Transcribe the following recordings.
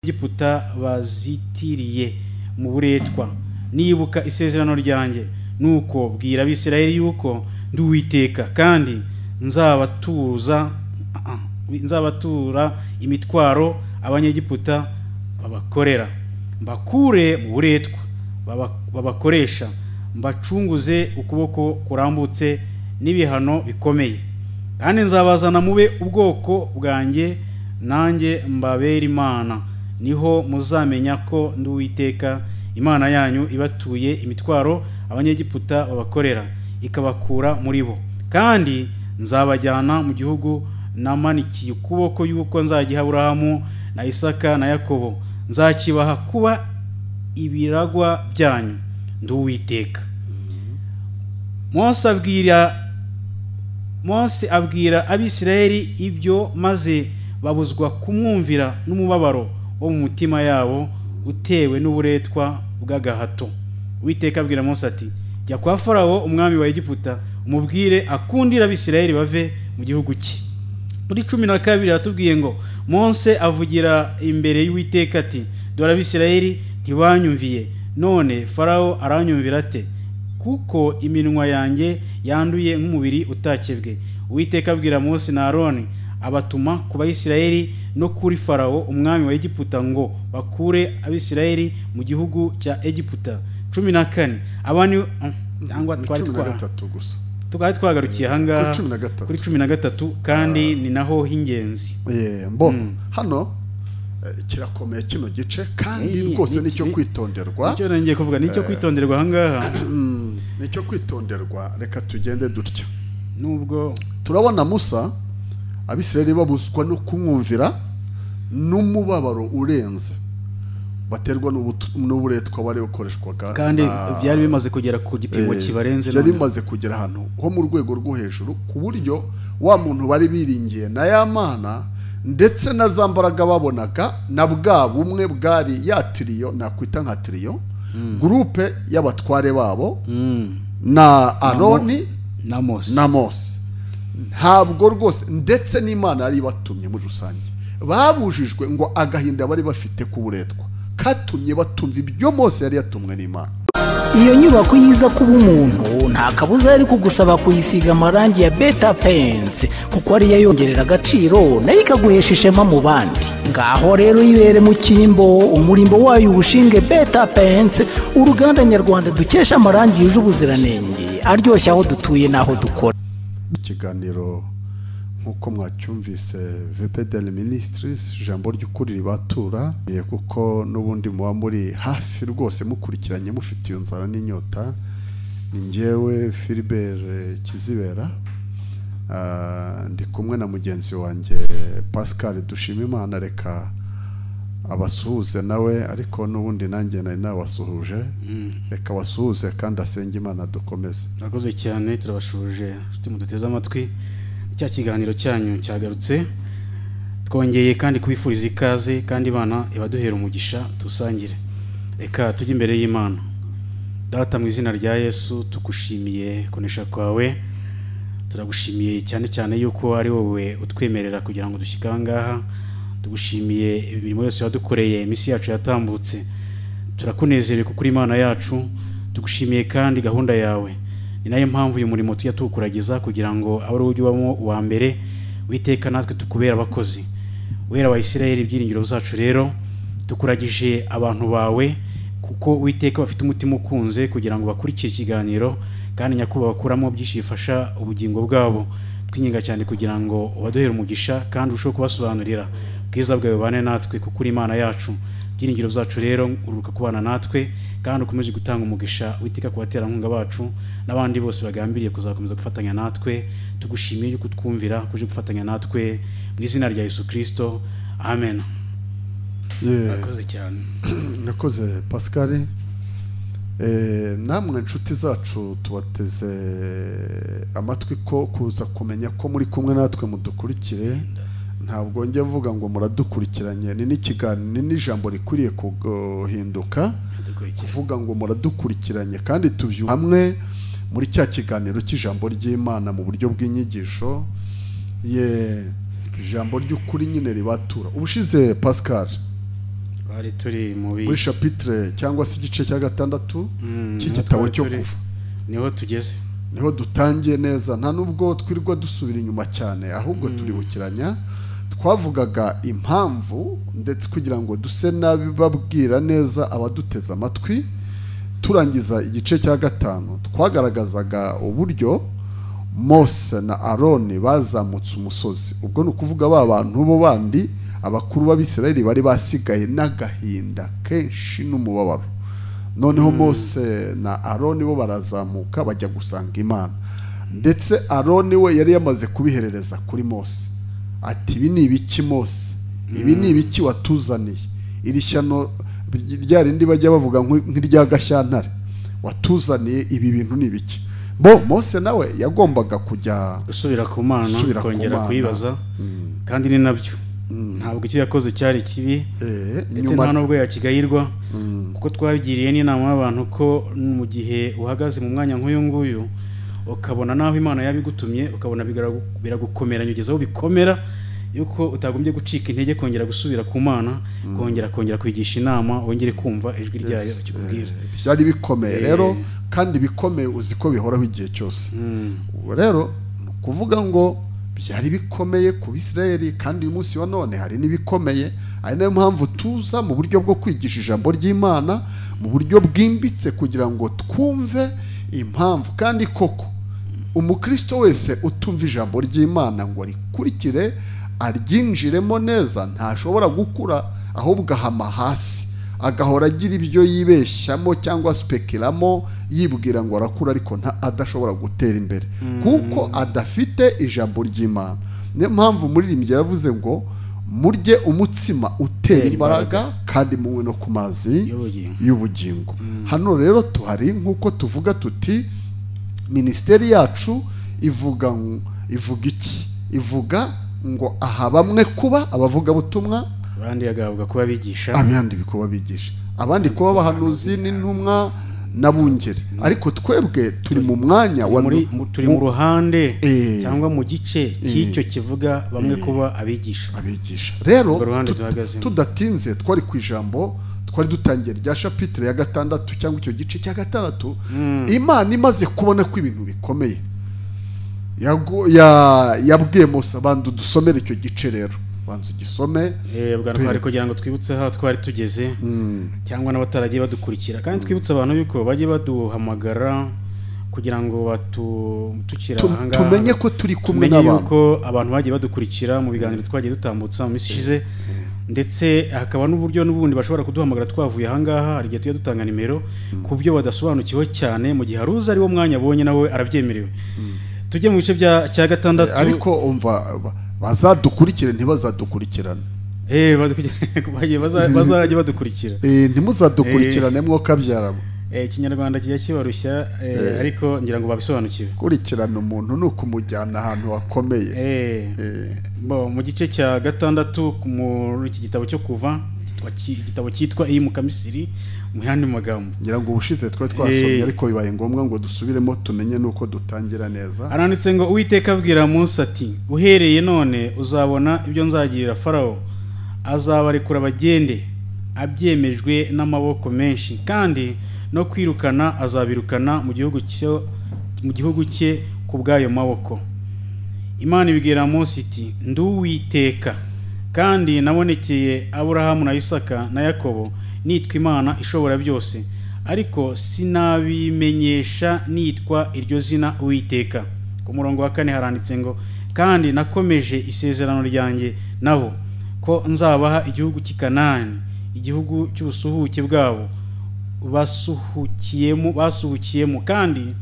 Abanyegiputa bazitiriye mu buretwa, nibuka isezerano ryanjye. Nuko bwira Abisirayeli yuko ndi Uwiteka, kandi nzabatura imitwaro Abanyegiputa babakorera, mbakure mu buretwa babakoresha, mbacunguze ukuboko kurambutse n'ibihano bikomeye. Kandi nzabazana mube ubwoko bwanjye, nanjye mbabere Imana. Niho muzamenya ko ndi Uwiteka Imana yanyu ibatuye imitwaro Abanyegiputa babakorera, ikabakura muri bo. Kandi nzabajyana mu gihugu namanikiye ukuboko yuko nzagiha Aburahamu na Isaka na Yakobo, nzakibaha kuba ibiragwa byanyu, ndi Uwiteka. Mose abwira Abisirayeli ibyo, maze babuzwa kumwumvira n'umubabaro wo mu mutima yabo utewe n'uburetwa bw'agahato. Uwiteka abwira Mose ati: jya kwa Farawo umwami wa Egiputa, umubwire akundira Abisirayeli bave mu gihugu cye. Muri 12 aratubwiye ngo Mose avugira imbere y'Uwiteka ati: dore Abisirayeli ntibanyumviye, none Farawo aranyumvira ate? Kuko iminwa yanjye yanduye nk'umubiri utakebwe. Uwiteka abwira Mose na Aroni, abatuma ku Bayisirayeli no kuri Farawo umwami wa Egiputa ngo bakure Abisirayeli mu gihugu cya Egiputa. 14 abani cyangwa Ni twari 13 gusa. Twari twagarukiye ahangaha Kuri 13. Kuri 13, kandi ni naho h'ingenzi. Mbo hano kirakomeye kino gice, kandi rwose nicyo kwitonderwa. Nicyo ngiye kuvuga, nicyo kwitonderwa ahangaha. Nicyo kwitonderwa. Reka tugende dutya. Nubwo turabona Musa, Abisirayeli babuzwa no kumwumvira n'umubabaro urenze baterwa n'uburetwa bari bukoreshwaga, kandi byari bimaze kugera ku gipimo kibarenze, byari noneho. Bimaze kugera ahantu ho mu rwego rwo hejuru, ku buryo wa muntu bari biringiye na ya Mana ndetse na za mbaraga babonaga na bwa bumwe bwari ya trio, nakwita nka trio, groupe y'abatware babo na Aroni na Mose. Na Mose, ntabwo rwose ndetse n'Imana yari ibatumye muri rusange, babujijwe ngo agahinda bari bafite k'uburetwa katumye batumva ibyo Mose yari yatumwe n'Imana. Iyo nyubako yiza kuba umuntu, nta kabuza yari kugusaba kuyisiga amarangi ya Beta Paints, kuko ariyo yongerera agaciro nayo ikaguhesha ishema mu bandi. Ngaho rero yibere mu cyimbo, umurimbo wayo uwushinge Beta Paints, uruganda nyarwanda dukesha amarangi yuje ubuziranenge, aryoshye aho dutuye n'aho dukora. Ikiganiro nk'uko mwacyumvise, VPDL Ministries, ijambo ry'ukuri ribatura, kuko n'ubundi muba muri hafi rwose mukurikiranye mufite iyo nzara n'inyota. Ni njyewe Philbert Kizibera, ndi kumwe na mugenzi wanjye Pascal Dushimimana. Reka abasuhuze nawe, ariko n'ubundi nanjye nari nabasuhuje. Reka basuhuze kandi asenge Imana dukomeze. Murakoze cyane, turabashuje inshuti muduteze amatwi. Cya kiganiro cyanyu cyagarutse, twongeye kandi kubifuriza ikaze, kandi Imana ibaduhera umugisha. Tusangire, reka tujye imbere y'Imana. Data, mu izina rya Yesu, tugushimiye kunesha kwawe. Turagushimiye cyane cyane yuko ari wowe utwemerera kugira ngo dushyike aha ngaha. Tugushimiye imirimo yose wadukoreye iminsi yacu yatambutse. Turakunezerewe kuko uri Imana yacu. Tugushimiye kandi gahunda yawe. Ni nayo mpamvu uyu murimo tujya tuwukuragiza kugira ngo abe ari ujye ubamo uwa mbere witeka, natwe tukubera abakozi. Wera wa Isirayeli, ibyiringiro zacu, rero tukuragije abantu bawe, kuko Uwiteka bafite umutima ukunze kugira ngo bakurikire ikiganiro, kandi nyakubahwa bakuramo byinshi bifasha ubugingo bwabo. Twinginga cyane kugira ngo ubaduhere umugisha kandi urusheho kubasobanurira. Ubwiza bwawe bubane natwe kuko uri Imana yacu. Ibyiringiro byacu rero, ururuka kubana natwe kandi ukomeze gutanga umugisha Uwiteka ku baterankunga bacu n'abandi bose bagambiriye kuzakomeza gufatanya natwe. Tugushimiye yuko utwumvira kuje gufatanya natwe, mu izina rya Yesu Kristo, amen. Murakoze cyane. Nakoze Pascal. Namwe inshuti zacu tubateze amatwi ko kuza kumenya ko muri kumwe natwe mudukurikire. Ntabwo njya mvuga ngo muradukurikiranye, ni n'ikiganiro, ni n'ijambo rikwiriye guhinduka Dukurikire. kuvuga ngo muradukurikiranye kandi tubyumva hamwe muri cya kiganiro cy'ijambo ry'Imana mu buryo bw'inyigisho ye, ijambo ry'ukuri nyine ribatura. Ubushize Pascal Twari turi muri chapitre cyangwa se igice cya gatandatu cy'igitabo cyo Kuva. Niho tugeze, niho dutangiye neza, nta nubwo twirirwa dusubira inyuma cyane, ahubwo turibukiranya. Twavugaga impamvu ndetse kugira ngo duse n'abibabwira neza abaduteze amatwi. Turangiza igice cya gatanu twagaragazaga uburyo Mose na Aroni bazamutse umusozi. Ubwo ni ukuvuga ba bantu bo bandi abakuru b'Abisirayeli bari basigaye n'agahinda kenshi n'umubabaro. Noneho Mose na Aroni bo barazamuka bajya gusanga Imana, ndetse Aroni we yari yamaze kubiherereza kuri Mose ati ibi ni ibiki Mose, ibi ni ibiki watuzaniye, iri shyano rya rindi bajya bavuga nk'irya Gashyantare watuzaniye, ibi bintu ni ibiki? Bo Mose nawe yagombaga kujya gusubira ku Mana, kongera kuyibaza, kandi ni nabyo ntabwo icyo yakoze cyari kibi, ndetse nta nubwo yakigayirwa, kuko twabigiriye n'inama y'abantu ko mu gihe uhagaze mu mwanya nk'uyu nguyu ukabona naho Imana yabigutumye, ukabona biragukomeranya ugeze aho bikomera yuko utagombye gucika intege, kongera gusubira ku Mana, kongera kwigisha inama, wongere kumva ijwi ryayo ikikubwira. Byari bikomeye rero, kandi bikomeye uzi ko bihoraho igihe cyose. Ubu rero ni ukuvuga ngo byari bikomeye ku Bisirayeli, kandi uyu munsi wa none hari n'ibikomeye. Ari nayo mpamvu tuza mu buryo bwo kwigisha ijambo ry'Imana mu buryo bwimbitse kugira ngo twumve impamvu. Kandi koko umukristo wese utumva ijambo ry'Imana ngo arikurikire aryinjiremo neza ntashobora gukura, ahubwo ahama hasi agahora agira ibyo yibeshyamo cyangwa spekeramo yibwira ngo arakura, ariko adashobora gutera imbere kuko adafite ijambo ry'Imana. Niyo mpamvu muririmbyi yaravuze ngo murye umutsima utera imbaraga kandi munywe no ku mazi y'ubugingo. Hano rero tuhari nk'uko tuvuga tuti minisiteri yacu ivuga iki? Ivuga ngo aha bamwe kuba abavugabutumwa, abandi agahabwa kuba abigisha, abandi kuba abigisha, abandi kuba abahanuzi n'intumwa n'abungeri. Ariko twebwe turi mu mwanya wa turi mu ruhande cyangwa mu gice cy'icyo kivuga bamwe kuba abigisha. Abigisha rero tudatinze twari ku ijambo twari dutangiye rya chapitre ya gatandatu cyangwa icyo gice cya gatandatu. Imana imaze kubona ko ibintu bikomeye yabwiye Mose abantu dusomere icyo gice rero, banza ugisome. Bwana twari kugira ngo twibutse aho twari tugeze cyangwa n'abataragiye badukurikira, kandi twibutse abantu yuko bajye baduhamagara kugira ngo batukira ahangaha, tumenye ko turi kumwe n'abantu, yuko abantu bagiye badukurikira mu biganiro twagiye dutambutsa mu minsi ishize, ndetse hakaba n'uburyo n'ubundi bashobora kuduhamagara twavuye ahangaha. Hari igihe tujya dutanga nimero ku byo badasobanukiwe cyane, mu gihe haruza ari wo mwanya abonye nawe arabyemerewe. Tujye mu bice cya gatandatu. Ariko umva bazadukurikire ntibazadukurikirane. Bazajye badukurikira. Ntimuzadukurikirane mwo kabyaramo. Ikinyarwanda kijya kibarushya, ariko ngira ngo babisobanukiwe. Kurikirana umuntu ni ukumujyana ahantu hakomeye. Mu gice cya gatandatu muri iki gitabo cyo Kuva, igitabo cyitwa Iyimukamisiri mu yandi magambo, ngira ngo ubushize twari twasomye ariko bibaye ngombwa ngo dusubiremo tumenye nuko dutangira neza. Aranditse ngo Uwiteka abwira Mose ati uhereye none uzabona ibyo nzagirira Farawo, azabarekura bagende abyemejwe n'amaboko menshi, kandi no kwirukana azabirukana mu gihugu cye ku bw'ayo maboko. Imana ibwira Mose iti nduwiteka, kandi nabonekeye Aburahamu na Isaka na Yakobo nitwa Imana ishobora byose, ariko sinabimenyesha nitwa iryo zina Uwiteka. Ku murongo wa 4 haranditse ngo kandi nakomeje isezerano ryanjye nabo ko nzabaha igihugu cy'i Kanani, igihugu cy'ubusuhuke bwabo basuhukiyemo, kandi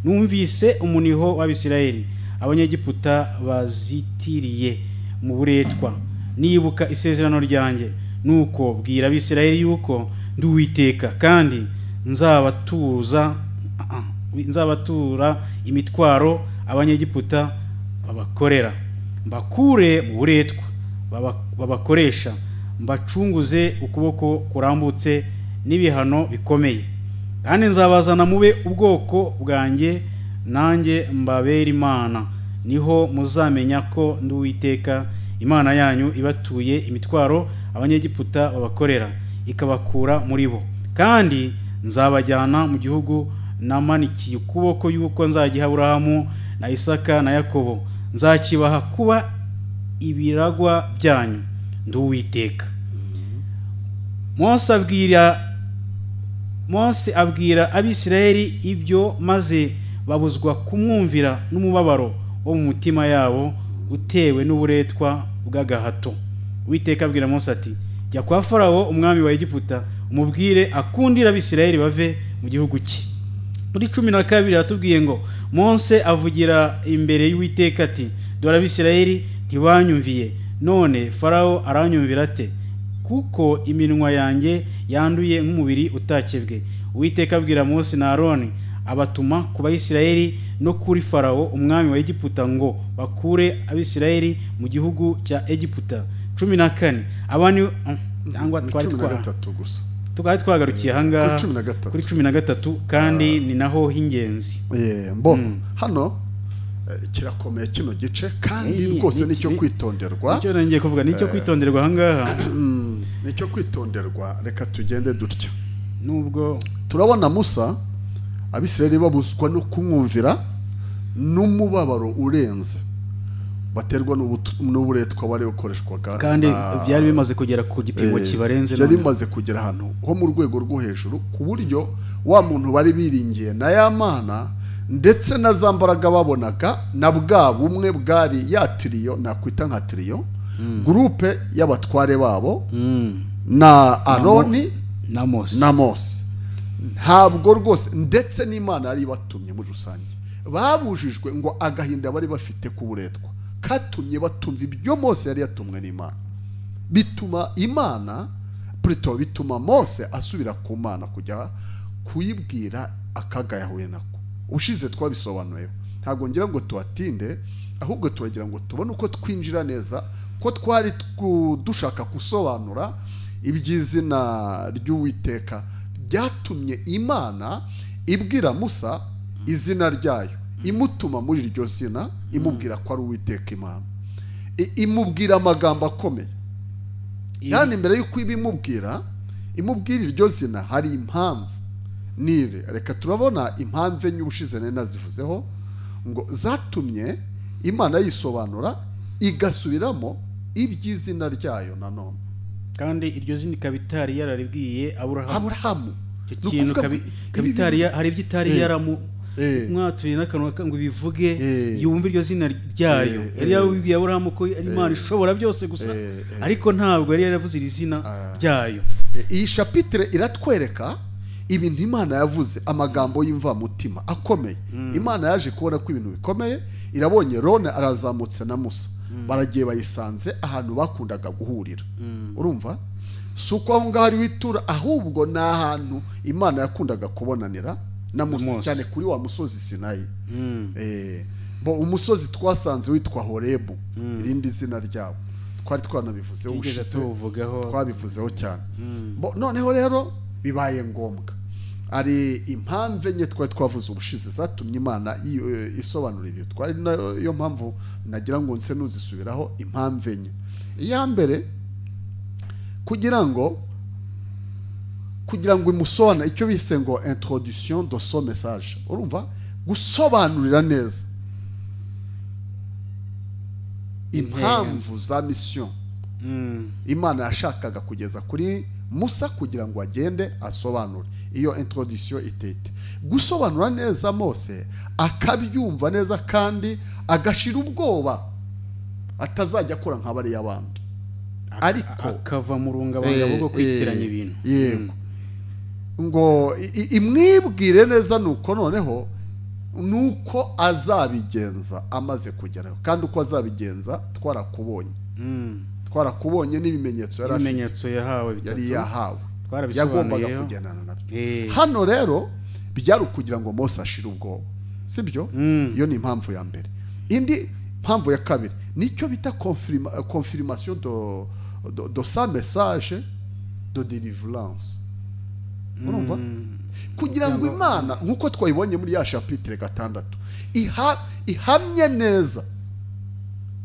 numvise umuniho w'Abisirayeli Abanyegiputa bazitiriye mu buretwa, nibuka isezerano ryanjye. Nuko bwira Abisirayeli yuko ndi Uwiteka, kandi nzabatura imitwaro Abanyegiputa babakorera, mbakure mu buretwa babakoresha, mbacunguze ukuboko kurambutse n'ibihano bikomeye, kandi nzabazana mube ubwoko bwanjye, nanjye mbabera Imana. Niho muzamenya ko ndi Uwiteka Imana yanyu ibatuye imitwaro Abanyegiputa babakorera. ikabakura muri bo. Kandi nzabajyana mu gihugu namanikiye ukuboko yuko nzagiha Aburahamu na Isaka na Yakobo, nzakibaha kuba ibiragwa byanyu, ndi Uwiteka. Mose abwira Abisirayeli ibyo, maze babuzwa kumwumvira n'umubabaro wo mu mutima yabo utewe n'uburetwa bw'agahato. Uwiteka abwira Mose ati: jya kwa Farawo umwami wa Egiputa, umubwire akundira Abisirayeli bave mu gihugu cye. Muri 12 atubwiye ngo Mose avugira imbere y'Uwiteka ati: dore Abisirayeli ntibanyumviye, none Farawo aranyumvira ate? Kuko iminwa yanjye yanduye nk'umubiri utakebwe. Uwiteka abwira Mose na Aroni, abatuma ku Bayisirayeli no kuri Farawo umwami wa Egiputa ngo bakure Abisirayeli mu gihugu cya Egiputa. 14 abani cyangwa twari gusa twari twagarukiye ahangaha kuri 13, kandi ni naho h'ingenzi. Mbo hano kirakomeye kino gice, kandi rwose nicyo kwitonderwa. Nicyo ngiye kuvuga, nicyo kwitonderwa ahangaha. Nicyo kwitonderwa. Reka tugende dutya. Nubwo turabona Musa, Abisirayeli babuzwa no kumwumvira n'umubabaro urenze baterwa n'uburetwa bari bukoreshwaga, kandi byari bimaze kugera ku gipimo kibarenze, byari bimaze kugera ahantu ho mu rwego rwo hejuru, ku buryo wa muntu bari biringiye na ya Mana ndetse na za mbaraga babonaga na bwa bumwe bwari ya tiriyo, nakwita nka tiriyo groupe y'abatware babo na Aroni na Mose, ntabwo rwose ndetse n'Imana yari ibatumye muri rusange. Babujijwe ngo agahinda bari bafite kuburetwa katumye batumva ibyo Mose yari yatumwe n'Imana, bituma Imana plutôt bituma Mose asubira ku Mana kujya kuyibwira akaga yahuye nako. Ushize twabisobanuyeho, ntabwo ngira ngo tuhatinde, ahubwo turagira ngo tubone uko twinjira neza ko twari dushaka gusobanura iby'izina ry'Uwiteka byatumye Imana ibwira Musa izina ryayo, imutuma muri iryo zina, imubwira ko ari Uwiteka Imana, imubwira amagambo akomeye. Yani mbere y'uko ibimubwira, imubwira iryo zina hari impamvu. Nire reka turabona impamvu enye ubushize nari nazivuzeho ngo zatumye Imana yisobanura igasubiramo iby'izina ryayo nanone, kandi iryo zina ikaba itari yararibwiye Aburahamu. Icyo kintu kabitari hari ibyo itari yaramu mwatuye n'akanwa ngo bivuge yumve iryo zina ryayo. Yari yabibwiye Aburahamu ko ari Imana ishobora byose gusa, ariko ntabwo yari yaravuze iri zina ryayo. Iyi chapitre iratwereka ibintu Imana yavuze, amagambo y'imvamutima akomeye. Imana yaje kubona ko ibintu bikomeye, irabonye Rone arazamutse na Musa, baragiye bayisanze ahantu bakundaga guhurira. Urumva si uko aho ngaho ari witura, ahubwo ni ahantu Imana yakundaga kubonanira na Musa, cyane kuri wa musozi Sinayi. Bo umusozi twasanze witwa Horebu, irindi zina ryawo twari twanabivuzeho ubushize, twabivuzeho cyane. Bo noneho rero bibaye ngombwa, ari impamvu enye twari twavuze ubushize zatumye Imana isobanura ibyo. Twari nayo mpamvu nagira ngo nse nuzisubiraho impamvu enye. Iya mbere, kugira ngo imusobanure icyo bise ngo introduction de son message. Urumva gusobanurira neza impamvu za mission Imana yashakaga kugeza kuri Musa kugira ngo agende asobanure. Iyo introduction itete gusobanura neza Mose akabyumva neza kandi agashira ubwoba atazajya akora nka bari yabandi, ariko akava mu rungabangabo bwo kwitiranya ibintu. Yego, ngo imwibwire neza nuko noneho nuko azabigenza amaze kugeraho, kandi uko azabigenza twarakubonye. Twarakubonye n'ibimenyetso yari afite, ibimenyetso yahawe bitatu yari yahawe, yagombaga kugendana nabyo. Hano rero byari ukugira ngo Mose ashire ubwoba, sibyo? Iyo ni impamvu ya mbere. Indi mpamvu ya kabiri nicyo bita confirmation de sa message de délivrance. Urumva kugira ngo Imana nkuko twayibonye muri ya chapitre 6 ihamye neza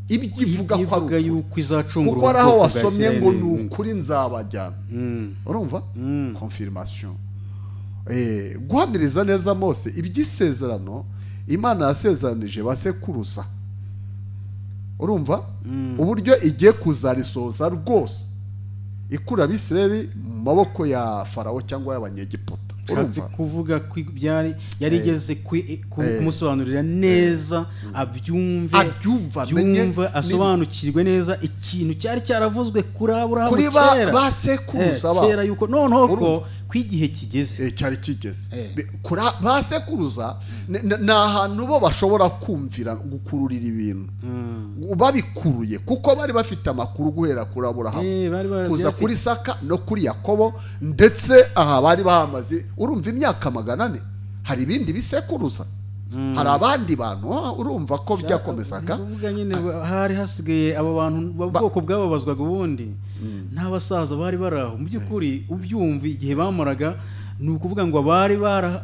Ibyo ivuga ko ari yuko izacungura, kuko ari aho wasomye ngo ni ukuri nzabajyana. Urumva confirmation, guhamiriza neza Mose iby'isezerano Imana yasezeranije basekuruza. Urumva uburyo igiye kuzarisoza rwose, ikura Abisirayeli mu maboko ya Farawo cyangwa y'Abanyegiputa. Ushatse kuvuga ko byari yarigeze kumusobanurira neza, abyumve, asobanukirwe neza ikintu cyari cyaravuzwe kuri Aburahamu kera, basekuruza kera, yuko noneho ko kw'igihe kigeze, cyari kigeze basekuruza. Ni ahantu bo bashobora kumvira gukururira ibintu babikuruye, kuko bari bafite amakuru guhera kuri Aburahamu kuza kuri Isaka no kuri Yakobo, ndetse aha bari bahamaze urumva imyaka 400. Hari ibindi bisekuruza, hari abandi bantu, urumva ko byakomezaga. Hari hasigaye abo bantu bwoko bwababazwaga ubundi n'abasaza bari baraho. Mu by'ukuri ubyumva igihe bamaraga, ni ukuvuga ngo bari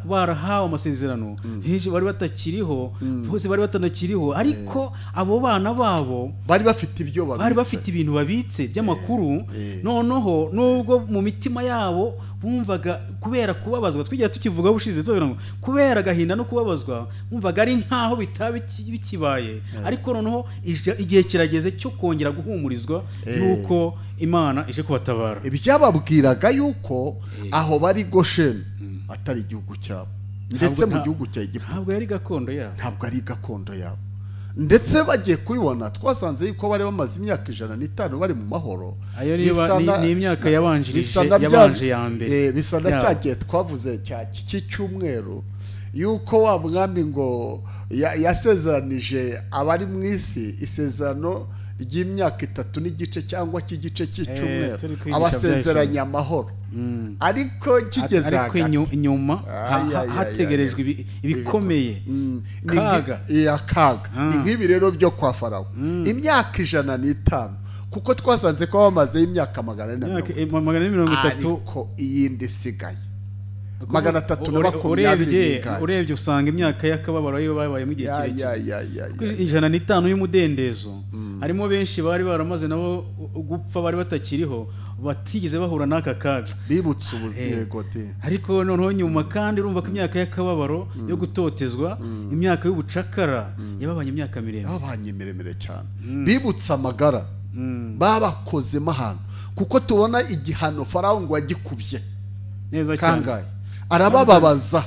barahawe amasezerano, henshi bari batakiriho, bose bari batanakiriho, ariko abo bana babo bari bafite ibyo babitse, bari bafite ibintu babitse by'amakuru. Noneho nubwo mu mitima yabo bumvaga kubera kubabazwa, twigira tukivuga bushize tubabwira ngo kubera agahinda no kubabazwa bumvaga ari nkaho bitaba bikibaye, ariko noneho igihe kirageze cyo kongera guhumurizwa nuko Imana ije kubatabara. Ibyababwiraga yuko aho bari Gosheni atari igihugu cyabo, ndetse mu gihugu cya Egiputa ntabwo yari gakondo yabo, ntabwo ari gakondo yabo. Ndetse bagiye kubibona twasanze yuko bari bamaze imyaka 105 bari mu mahoro. Ayo ni imyaka yabanjirije yabanje ya mbere, bisa na cyagiye twavuze cya cy'icyumweru yuko wa mwami ngo yasezeranije abari mu isi isezerano ry'imyaka 3 n'igice cyangwa cy'igice cy'icyumweru, abasezeranya amahoro, ariko kigeze hagati inyuma hategerejwe ibikomeye, kaga kaga. Ni nk'ibi rero byo kwa Farawo, imyaka 105, kuko twasanze ko bamaze imyaka 430, ariko iyindi isigaye 320. Urebye usanga imyaka y'akababaro yo babayemo igihe kirekire, 105 y'umudendezo. Harimo benshi bari baramaze nabo gupfa, bari batakiriho, batigeze bahura n'aka kaga, bibutse ubutego. Ariko noneho nyuma kandi urumva ko imyaka y'akababaro yo gutotezwa, imyaka y'ubucakara yababanye imyaka miremire, yababanye miremire cyane. Bibutse amagara babakozemo ahantu, kuko tubona igihano Farawo ngo yagikubye neza cyane kangahe, arabababaza,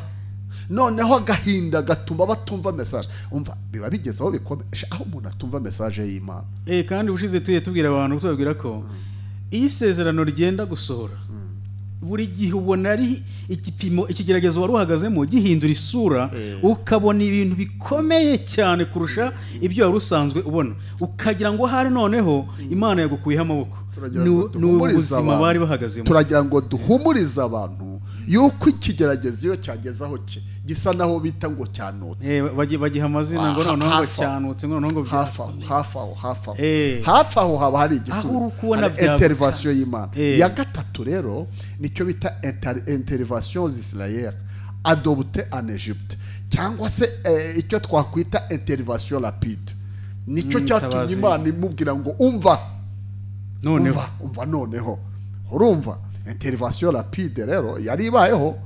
noneho agahinda gatuma batumva message. Umva biba bigeze aho bikomeye, aho umuntu atumva message y'Imana. Kandi ubushize tuye tubwira abantu, tubabwira ko iyi sezerano rigenda gusohora, buri gihe ubona ari igipimo, ikigeragezo wari uhagazemo gihindura isura, ukabona ibintu bikomeye cyane kurusha ibyo wari usanzwe ubona, ukagira ngo hari noneho Imana yagukuyeho amaboko. Ni ubuzima bari bahagazemo. Turagira ngo duhumurize abantu yuko ikigeragezo iyo cyageze aho gisa naho bita ngo cyanutse, bagiha amazina ngo noneho ngo cyanutse, ngo noneho ngo hafi aho haba hari igisubizo, intervention y'Imana. Ya gatatu rero nicyo bita intervention d'Israël adoptée en Egypte, cyangwa se icyo twakwita intervention rapide. Nicyo cyatumye Imana imubwira ngo umva noneho, umva noneho. Urumva intervention rapide rero yari ibayeho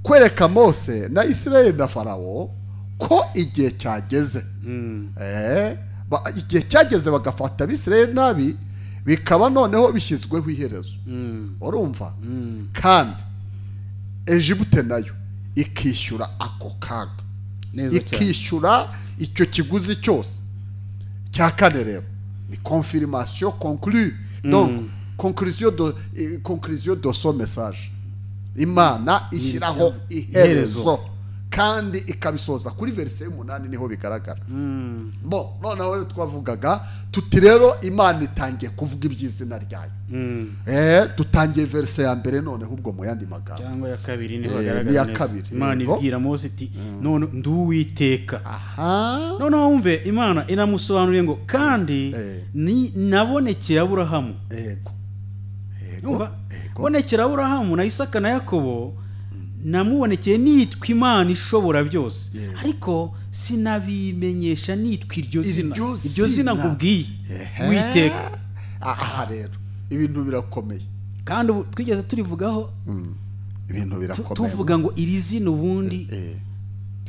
kwereka Mose na Isirayeli na Farawo ko igihe cyageze. Igihe cyageze bagafata Abisirayeli nabi, bikaba noneho bishyizweho iherezo. Urumva kandi Egiputa nayo ikishyura ako kaga, ikishyura icyo kiguzi cyose. Cya kane rero ni confirmation conclue, donc conclusion de son message. Imana ishyiraho iherezo kandi ikabisoza kuri verse 8, niho bigaragara. Bo noneho rero twavugaga tuti rero Imana itangiye kuvuga iby'izina ryayo. Dutangiye verse ya mbere noneho ubwo mu yandi magambo cyangwa ya kabiri niho hagaragara neza. Imana ibwira Mose iti none nduwiteka. Noneho wumve Imana inamusobanuriye ngo kandi nabonekeye Aburahamu. Yego. Bonekera Aburahamu na Isaka na Yakobo Namubonekeye nitwa Imana ishobora byose, ariko sinabimenyesha nitwa iryo zina. Iryo zina nkubwiye Uwiteka. Aha rero ibintu birakomeye, kandi twigeze turivugaho, ibintu birakomeye, tuvuga ngo iri zina ubundi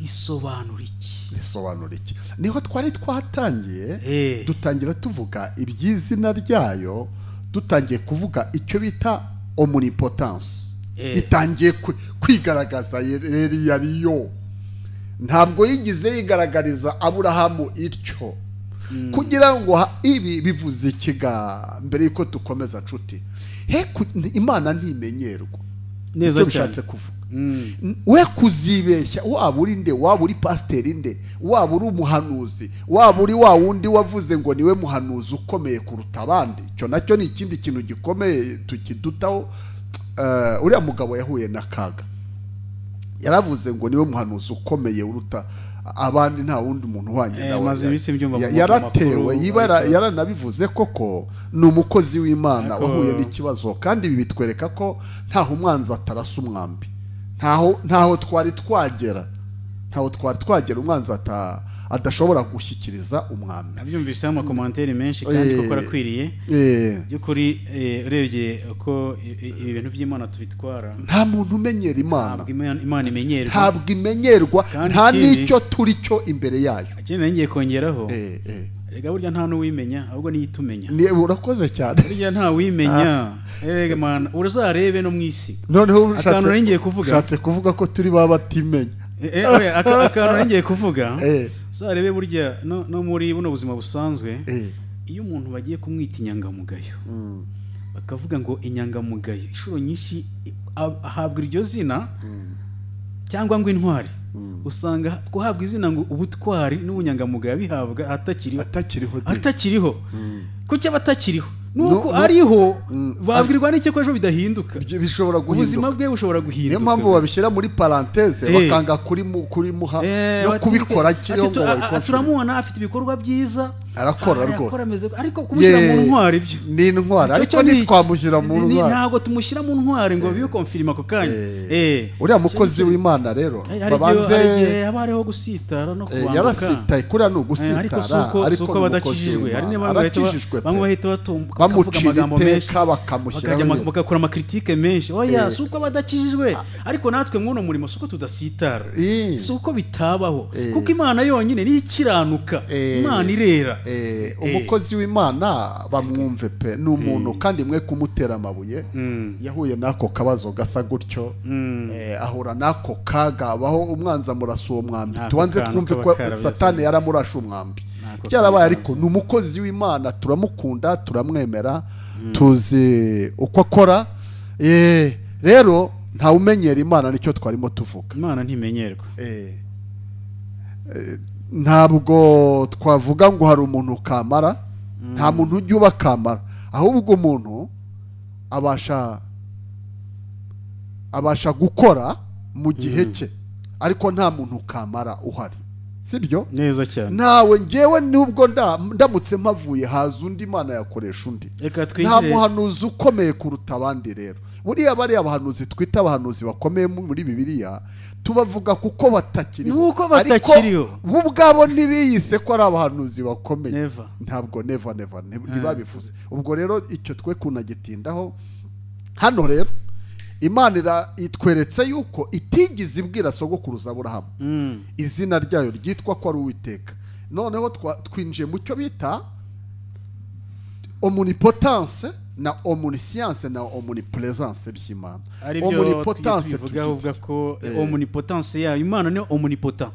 risobanura iki? Risobanura iki? Niho twari twatangiye, dutangira tuvuga iby'izina ryayo, dutangiye kuvuga icyo bita omnipotence. Itangiye kwigaragaza rero yariyo. Ntabwo yigize yigaragariza Aburahamu ityo. Kugira ngo ibi bivuze ikiga mbere yuko dukomeza nshuti. Imana ntimenyerwa. Neza cyane kuvuga. We kuzibeshya, waba uri nde, waba uri pasiteri nde, waba uri umuhanuzi, waba uri wa wundi wavuze ngo niwe muhanuzi ukomeye kuruta abandi, icyo nacyo ni ikindi kintu gikomeye tukidutaho. Uriya mugabo yahuye na kaga, yaravuze ngo niwe muhanuzi ukomeye uruta abandi, nta wundi muntu uhwanye nawe. Yaratewe, yaranabivuze koko, ni umukozi w'Imana wahuye n'ikibazo. Kandi ibi bitwereka ko ntaho umwanzi atarasa umwambi, ntaho twari twagera, ntaho twari twagera umwanzi adashobora gushyikiriza umwambi. Nabyumvise amakomantere menshi kandi koko arakwiriye. By'ukuri urebye uko ibi bintu by'Imana tubitwara, nta muntu umenyera Imana, ntabwo Imana imenyerwa, ntabwo imenyerwa, nta n'icyo turi cyo imbere yayo. Ikindi ngiye kongeraho, rega burya nta n'uwimenya, ahubwo niyo itumenya. Urakoze cyane. Burya nta wimenya, erega mana uzarebe no mu isi. Noneho ushatse kuvuga ko turi ba batimenya. Akantu ngiye kuvuga, uzarebe burya no muri buno buzima busanzwe, iyo umuntu bagiye kumwita inyangamugayo, bakavuga ngo inyangamugayo, inshuro nyinshi ahabwa iryo zina cyangwa ngo intwari, usanga guhabwa izina ngo ubutwari n'ubunyangamugayo bihabwa atakiriho, atakiriho. Kuki aba atakiriho? Nuko ariho babwirwa n'icyo ko ejo bidahinduka, bishobora guhinduka, ubuzima bwe bushobora guhinduka. Niyo mpamvu babishyira muri parenthèse, bakanga kuri muha no kubikora kiriho ngo babikore. Turamubona afite ibikorwa byiza, arakora rwose, ariko kumushyira mu ntwari ibyo ni intwari, ariko ntitwamushyira mu ntwari, ntabwo tumushyira mu ntwari ngo bikonfirima ako kanya. Uriya mukozi w'Imana rero babanze haba hariho gusitara no kubanguka, yarasitaye, kuriya ni ugusitara, ariko suko badakijijwe. Hari bamwe bahita bamucira iteka, bakamushyiraho, bagakora amakritike menshi. Oya, si uko badakijijwe, ariko natwe mw'uno murimo si uko tudasitara, si uko bitabaho, kuko Imana yonyine niyo ikiranuka, Imana irera. Umukozi w'Imana bamwumve pe, ni umuntu, kandi mwe kumutera amabuye. Yahuye n'ako kabazo gasa gutyo, ahura n'ako kaga, abaho umwanzi amurasa uwo mwambi. Tubanze twumve ko Satani yaramurashe umwambi, byarabaye. Ariko ni umukozi w'Imana, turamukunda, turamwemera, tuzi uko akora. Rero nta umenyera Imana, nicyo twarimo tuvuga. Imana ntimenyerwa. Ntabwo twavuga ngo hari umuntu kamara, nta muntu ujya uba kamara, ahubwo umuntu abasha gukora mu gihe cye, ariko nta muntu kamara uhari, sibyo? Neza cyane. Nawe ngewe nubwo ndamutse mpavuye, haza undi, Imana yakoresha undi. Nta muhanuzi ukomeye kuruta abandi. Rero buriya bariya abahanuzi twita abahanuzi bakomeye muri Bibiliya, tubavuga kuko batakiriho, ariko bo ubwabo ntibiyise ko ari abahanuzi bakomeye. Ntabwo, never ntibabivuze. Ubwo rero icyo twe kunagitindaho hano. Rero Imana itweretse yuko itigeze ibwira sogokuruza Aburahamu izina ryayo ryitwa ko ari Uwiteka. Noneho twinjiye mu cyo bita omnipotence na omniscience na omnipresence by'Imana. Omnipotence tuvuga ko omnipotence yayo, Imana ni omnipotent.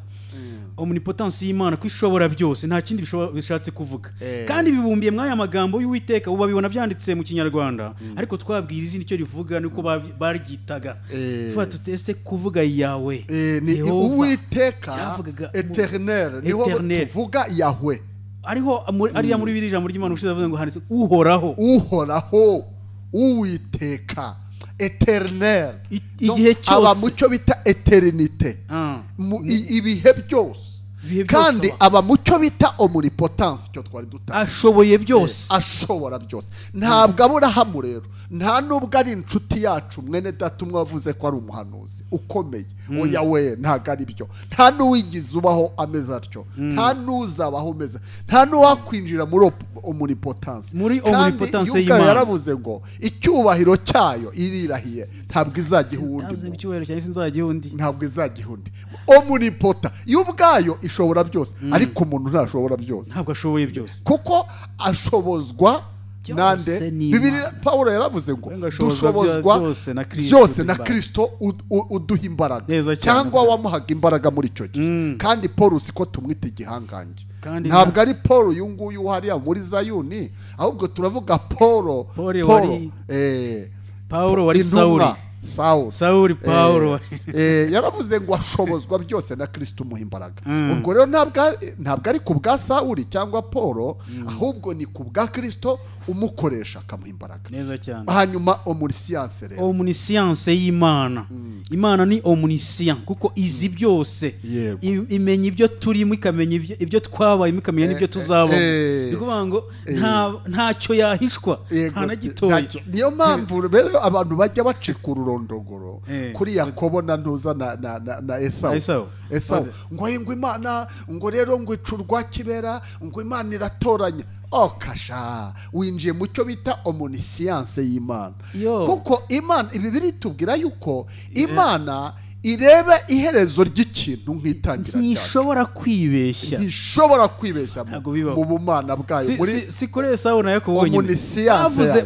Omnipotence y'Imana ko ishobora byose, nta kindi bishatse kuvuga. Kandi bibumbiye mwaya magambo y'Uwiteka, ubu babibona byanditse mu Kinyarwanda, ariko twabwira izina icyo rivuga nuko baryitaga. Tuba tutese kuvuga Yahwe, ni Uwiteka eternel, niho tuvuga Yahwe. Ariho ariya muri biri ijambo ry'Imana ushize avuga ngo handitse Uhoraho, Uhoraho, Uwiteka eternel, igihe cyose aba mucyo bita eternite, ibihe byose. Kandi aba mucyo bita omnipotence, cyo twari dutanga, ashoboye byose, ashobora byose. Ntabwo Aburahamu rero nta nubwo ari inshuti yacu mwene data umwe wavuze ko ari umuhanuzi ukomeye, oya we ntabwo ari byo. Nta n'uwigize ubaho ameze atyo, nta n'uzabaho ameze, nta n'uwakwinjira muri omnipotence. Muri omnipotence y'Imana yaravuze ngo icyubahiro cyayo irirahiye ntabwo izagiha undi, icyubahiro cyayo sinzagiha undi, ntabwo izagiha undi. Omnipota yo ubwayo ishobora byose, ariko umuntu ntashobora byose, ntabwo ashoboye byose, kuko ashobozwa nande. Bibiliya Paulo yaravuze ngo dushobozwa byose na Kristo uduha imbaraga, cyangwa wamuhaga imbaraga muri icyo gihe. Kandi Paul siko tumwita igihangange, ntabwo ari Paul uyu nguyu hariya muri Zayuni, ahubwo turavuga Paul Paulo wari Sauli, Sauli Paulo yaravuze ngo ashobozwa byose na Kristo umuha imbaraga. Ubwo rero ntabwo ari ku bwa Sauli cyangwa Paul, ahubwo ni ku bwa Kristo umukoresha akamuha imbaraga. Neza cyane. Hanyuma omniscience rero, omniscience y'Imana. Imana ni omniscient kuko izi byose, imenya ibyo turimo, ikamenya ibyo twabaye, ikamenya n'ibyo tuzabamo. Ni kuvuga ngo ntacyo yahishwa, nta na gitoya. Niyo mpamvu rero abantu bajya bacika ururondogoro kuri Yakobo na Ntuza na Esawu. Esawu ngo Imana ngo rero ngo icurwa kibera, ngo Imana iratoranya. Okasha winjiye mu cyo bita omniscience y'Imana, kuko Imana ibi biritubwira yuko Imana ireba iherezo ry'ikintu nk'itangira ryacyo, ntishobora kwibeshya, ntishobora kwibeshya mu bumana bwayo. Muri si kuri Esawu na Yakobo bonyine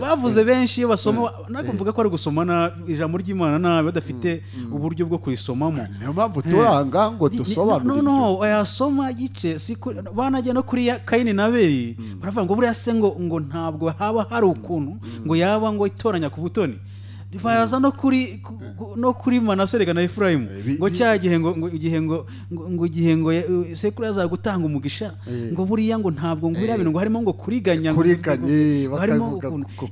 bavuze benshi iyo basoma, nako mvuga ko ari gusoma ijambo ry'Imana nabi badafite uburyo bwo kurisomamo. Niyo mpamvu turanga ngo dusobanure. No ayasoma gice si banajya no kuri Kayini na Abeli baravuga ngo buriya se ngo ntabwo haba hari ukuntu ngo yaba ngo itoranya ku butoni. Baza no kuri Manase rega na Efrayimu ngo cya gihe ngo igihe ngo igihe ngo sekuru azagutanga umugisha ngo buriya ngo ntabwo ngo biriya bintu ngo harimo ngo kuriganya, harimo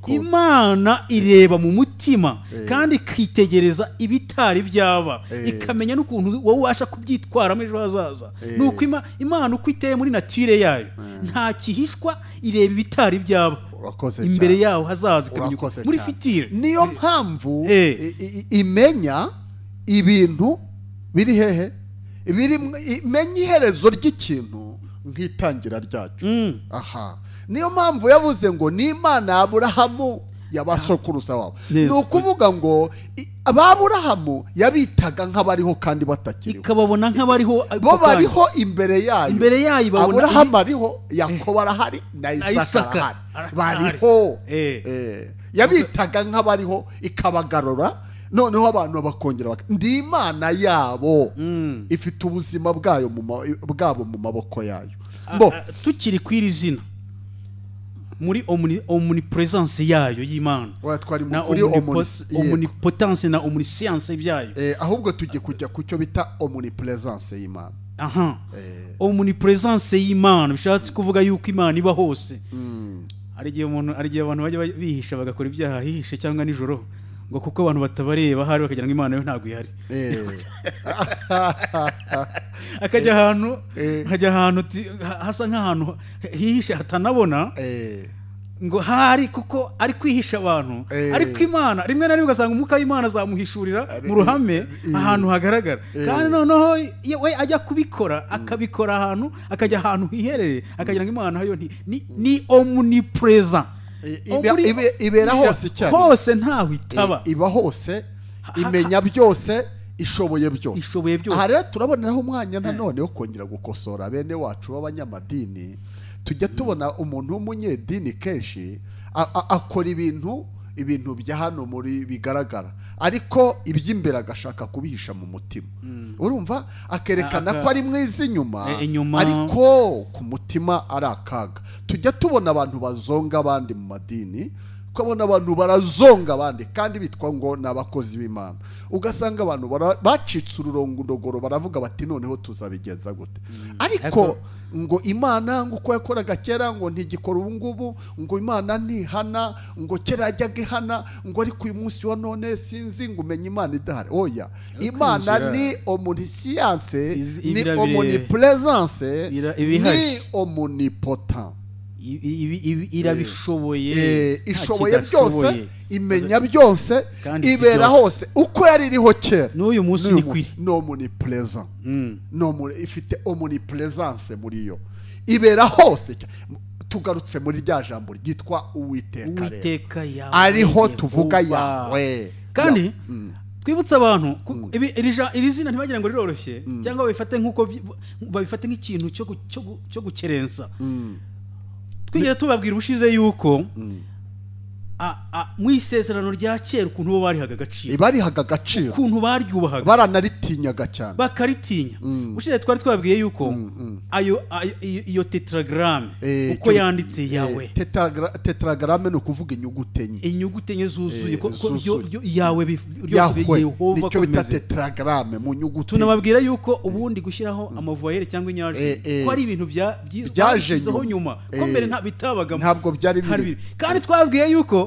Imana ireba mu mutima kandi ikitegereza ibitari byaba, ikamenya n'ukuntu wowe ubasha kubyitwaramo ejo hazaza. Nuko Imana uko iteye muri nature yayo nta kihishwa, ireba ibitari byaba imbere yaho hazaza, ikamenya muri fitire. Niyo mpamvu imenya ibintu biri hehe, imenya iherezo ry'ikintu nk'itangira ryacyo. Aha niyo mpamvu yavuze ngo ni Imana ya Aburahamu yabasokuruza wabo. Ni ukuvuga ngo Aburahamu yabitaga nk'abariho kandi batakiriho, ikababona nk'abariho, bo bariho imbere yayo, imbere yayo babona Aburahamu ariho, Yakobo arahari na Isaka arahari, bariho. Yabitaga nk'abariho ikabagarura, noneho abantu bakongera ndi Imana yabo ifite ubuzima bwayo bwabo mu maboko yayo. Tukiri kwiri zina muri omnipresence yayo y'Imana, na omnipotence na omniscience byayo, ahubwo tujye kujya ku cyo bita omnipresence y'Imana. Aha, omnipresence y'Imana bishatse kuvuga yuko Imana iba hose. Hari igihe umuntu, hari igihe abantu bajya bihisha bagakora ibyaha hihishe cyangwa nijoro, ngo kuko abantu batabareba hari bakagira ngo Imana yo ntabwo ihari. Akajya ahantu, akajya ahantu hasa nk'ahantu hihishe hatanabona, ngo hari kuko ari kwihisha abantu, ariko Imana rimwe na rimwe ugasanga umwuka w'Imana azamuhishurira mu ruhame ahantu hagaragara. Kandi noneho we ajya kubikora akabikora ahantu, akajya ahantu hiherereye, akagira ngo Imana yo ni omnipresent, ibera hose cyane, hose ntaho itaba, iba hose, imenya byose, ishoboye byose, ishoboye byose. Aha rero turaboneraho umwanya nanone wo kongera gukosora bene wacu b'abanyamadini. Tujya tubona umuntu w'umunyedini kenshi akora ibintu bya hano muri bigaragara, ariko iby'imbere agashaka kubihisha mu mutima. Urumva akerekana ko ari mwiza inyuma, ariko ku mutima ari akaga. Tujya tubona abantu bazonga abandi mu madini Ukabona abantu barazonga abandi kandi bitwa ngo ni abakozi b'Imana. Ugasanga abantu bacitse ururondogoro, baravuga bati noneho tuzabigenza gute? Ariko ngo Imana ngo uko yakoraga kera ngo ntigikora ubu ngubu, ngo Imana ntihana, ngo kera yajyaga ihana, ngo ariko uyu munsi wa none sinzi ngo umenye Imana idahari. Oya, Imana ni omniscience, ni omnipresence, ni omnipotent. Irabishoboye, ishoboye byose, imenya byose, ibera hose uko yari iriho kera n'uyu munsi ni kwiri. Ni omnipresent, ifite omnipresence muri yo, ibera hose. Tugarutse muri rya jambo ryitwa Uwiteka rero, ariho tuvuga Yahwe. Kandi twibutse abantu iri zina ntibagira ngo riroroshye, cyangwa babifate nk'uko babifate nk'ikintu cyo gukerensa. Twigeze tubabwira ubushize yuko mu isezerano rya kera ukuntu bo barihaga agaciro, barihaga agaciro, ukuntu baryubahaga, baranaриtinyaga cyane, bakaritinya. Ubushize twari twabwiye yuko ayo iyo tetragramme uko yanditse Yahwe, tetragramme ni ukuvuga inyuguti enye, inyuguti enye zuzuye, ko Yahwe ryose Yehova nicyo bita tetragramme mu nyuguti. Tunababwira yuko ubundi gushyiraho amavoyelle cyangwa inyajwi ko ari ibintu byajeho nyuma, ko mbere nta bitabagamo, ntabwo byari biri. Kandi twabwiye yuko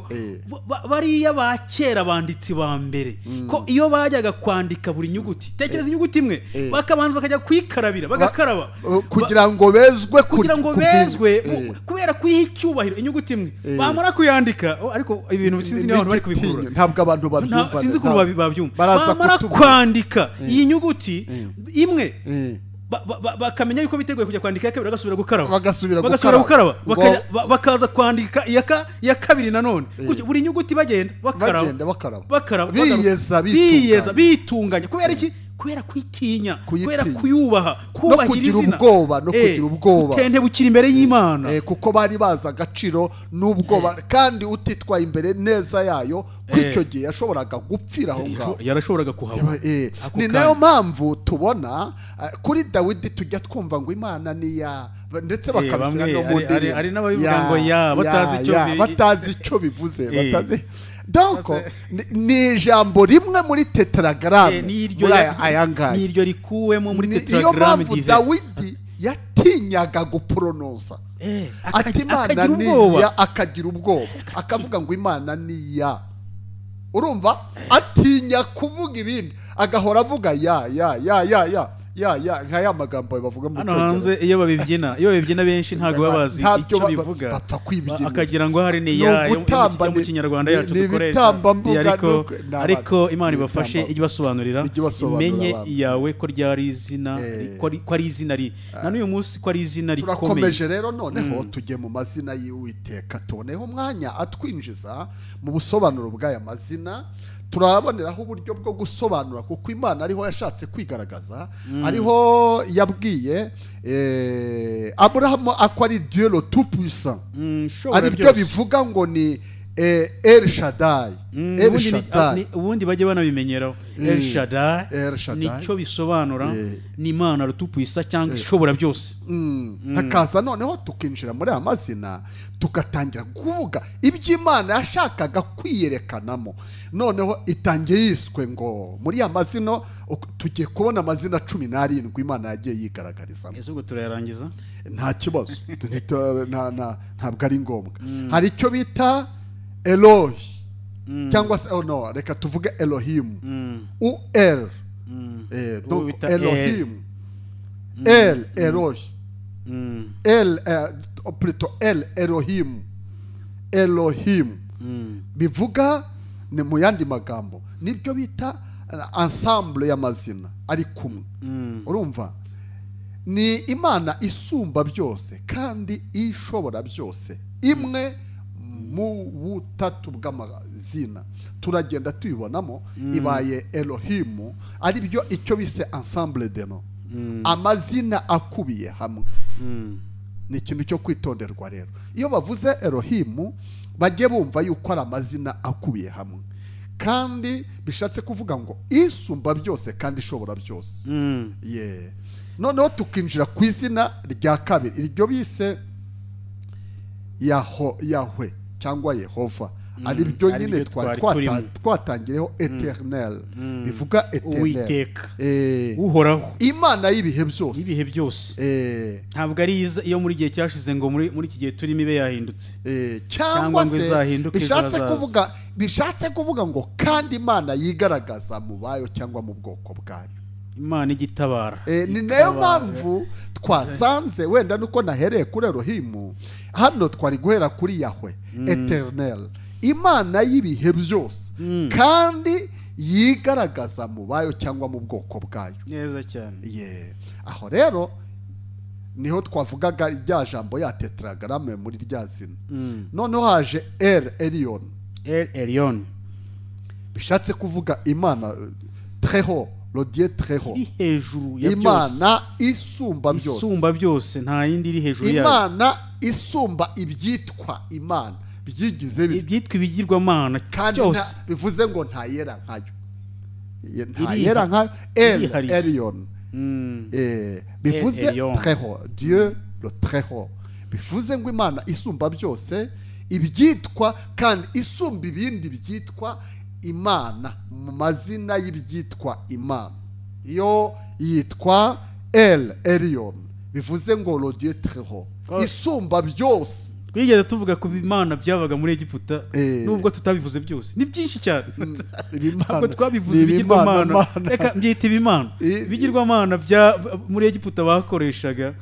bariya ba kera banditsi ba mbere ko iyo bajyaga kwandika buri nyuguti, tekereza inyuguti imwe, bakabanza bakajya kuyikarabira, bagakaraba kugira ngo bezwe, kugira ngo bezwe, kubera kuyiha icyubahiro inyuguti imwe. Bamara kuyandika, ariko ibintu sinzi niba abantu bari kubikurura, ntabwo abantu babyumva, sinzi ukuntu babyumva. Bamara kwandika iyi nyuguti imwe, bakamenya yuko biteguye kujya kwandika iya kabiri, bagasubira gukaraba, bagasubira gukaraba, bakaza kwandika iya kabiri nanone. Buri nyuguti bagenda bakaraba, biyeza, bitunganya. Kubera iki? Kubera kwitinya, kubera kuyubaha, kubahira izina, no kugira ubwoba, gutentebukira imbere y'Imana, kuko bari bazi agaciro n'ubwoba. Kandi utitwaye imbere neza yayo kw'icyo gihe yashoboraga gupfira aho ngaho, yarashoboraga kuhaba. Ni nayo mpamvu tubona kuri Dawidi tujya twumva ngo Imana ni ya, ndetse bakabishyira no mu ndirimbo. Hari n'ababivuga ngo ya batazi icyo bivuze, batazi. Donc ni ijambo rimwe muri tetragramme, muri aya ngaya, niryo rikuwemo muri tetragramme dive. Dawidi yatinyaga gupronosa, ati Imana ni ya, akagira ubwoba, akavuga ngo Imana ni ya. Urumva atinya kuvuga ibindi, agahora avuga ya ya ya ya ya ya ya, nka ya magambo bavuga mu hano hanze. Iyo babibyina, iyo babibyina benshi ntabwo babazi icyo bivuga, akagira ngo hari ni ya yo mu Kinyarwanda yacu dukoresha. Ariko Imana ibafashe, ijye ibasobanurira, imenye Yawe ko ryari izina, ko ari izina ri na n'uyu munsi ko ari izina rikomeye. Turakomeje rero noneho tujye mu mazina y'Uwiteka, tuboneho umwanya atwinjiza mu busobanuro bw'aya mazina. Turaboneraho uburyo bwo gusobanura, kuko Imana ariho yashatse kwigaragaza, ariho yabwiye Aburahamu ko ari Dieu le tout puissant, ari byo bivuga ngo ni El Shaddai. El Shaddai ubundi bajye banabimenyeraho. El Shaddai nicyo bisobanura, ni Imana le tout puissant cyangwa ishobora byose. Hakaza noneho tukinjira muri aya mazina, tugatangira kuvuga iby'Imana yashakaga kwiyerekanamo. Noneho itangiye yiswe ngo muri ya mazina, tugiye kubona amazina 17 Imana yagiye yigaragarizamo. Ese ubwo turayarangiza? Nta kibazo, ntabwo ari ngombwa. Hari icyo bita Elohi, cyangwa se no, reka tuvuge Elohim, u El, donc Elohim, El Elohi, El plutôt El Elohim, Elohim bivuga ni mu yandi magambo nibyo bita ensemble y'amazina ari kumwe. Urumva ni Imana isumba byose kandi ishobora byose, imwe mu butatu bw'amazina. Turagenda tuyibonamo ibaye Elohimu, ari byo icyo bise ensemble de noms, amazina akubiye hamwe. Ni ikintu cyo kwitonderwa rero. Iyo bavuze Elohimu bajye bumva yuko ari amazina akubiye hamwe, kandi bishatse kuvuga ngo isumba byose kandi ishobora byose. Noneho tukinjira ku izina rya kabiri, iryo bise Yahwe cyangwa Yehova, Ari byo nyine twari twatangireho Eternel, bivuga Eternel, Uwiteka, uhoraho, Imana y'ibihe byose, ibihe byose. Ntabwo ari iyo muri gihe cyashize ngo muri iki gihe turimo ibe yahindutse, cyangwa se bishatse kuvuga ngo kandi Imana yigaragaza mu bayo cyangwa mu bwoko bwayo, Imana igitabara. Ni nayo mpamvu twasanze wenda nuko nahereye kuri Elohimu, hano twari guhera kuri Yahwe Eternel, Imana y'ibihe byose kandi yigaragaza mu bayo cyangwa mu bwoko bwayo. Neza cyane. Aho rero niho twavugaga rya jambo ya tetragramme muri rya zina. Noneho haje El Elyon. El Elyon bishatse kuvuga Imana très haut, le Dieu très haut, hejuru ya byose, Imana isumba byose, isumba byose, nta yindi iri hejuru yayo. Imana isumba ibyitwa Imana byigize ibyitwa ibigirwamana cyose, bivuze ngo nta yera nkayo, nta yera nkayo. El Elyon bivuze très haut, Dieu le très haut, bivuze ngo Imana isumba byose ibyitwa kandi isumba ibindi byitwa Imana mu mazina y'ibyitwa Imana. Iyo yitwa El Elyon bivuze ngo le Dieu très haut, isumba byose. Twigeze tuvuga ku bimana byabaga muri Egiputa, nubwo tutabivuze byose, ni byinshi cyane. Ntabwo twabivuze ibigirwamana, reka mbyita ibimana, ibigirwamana bya muri Egiputa bakoreshaga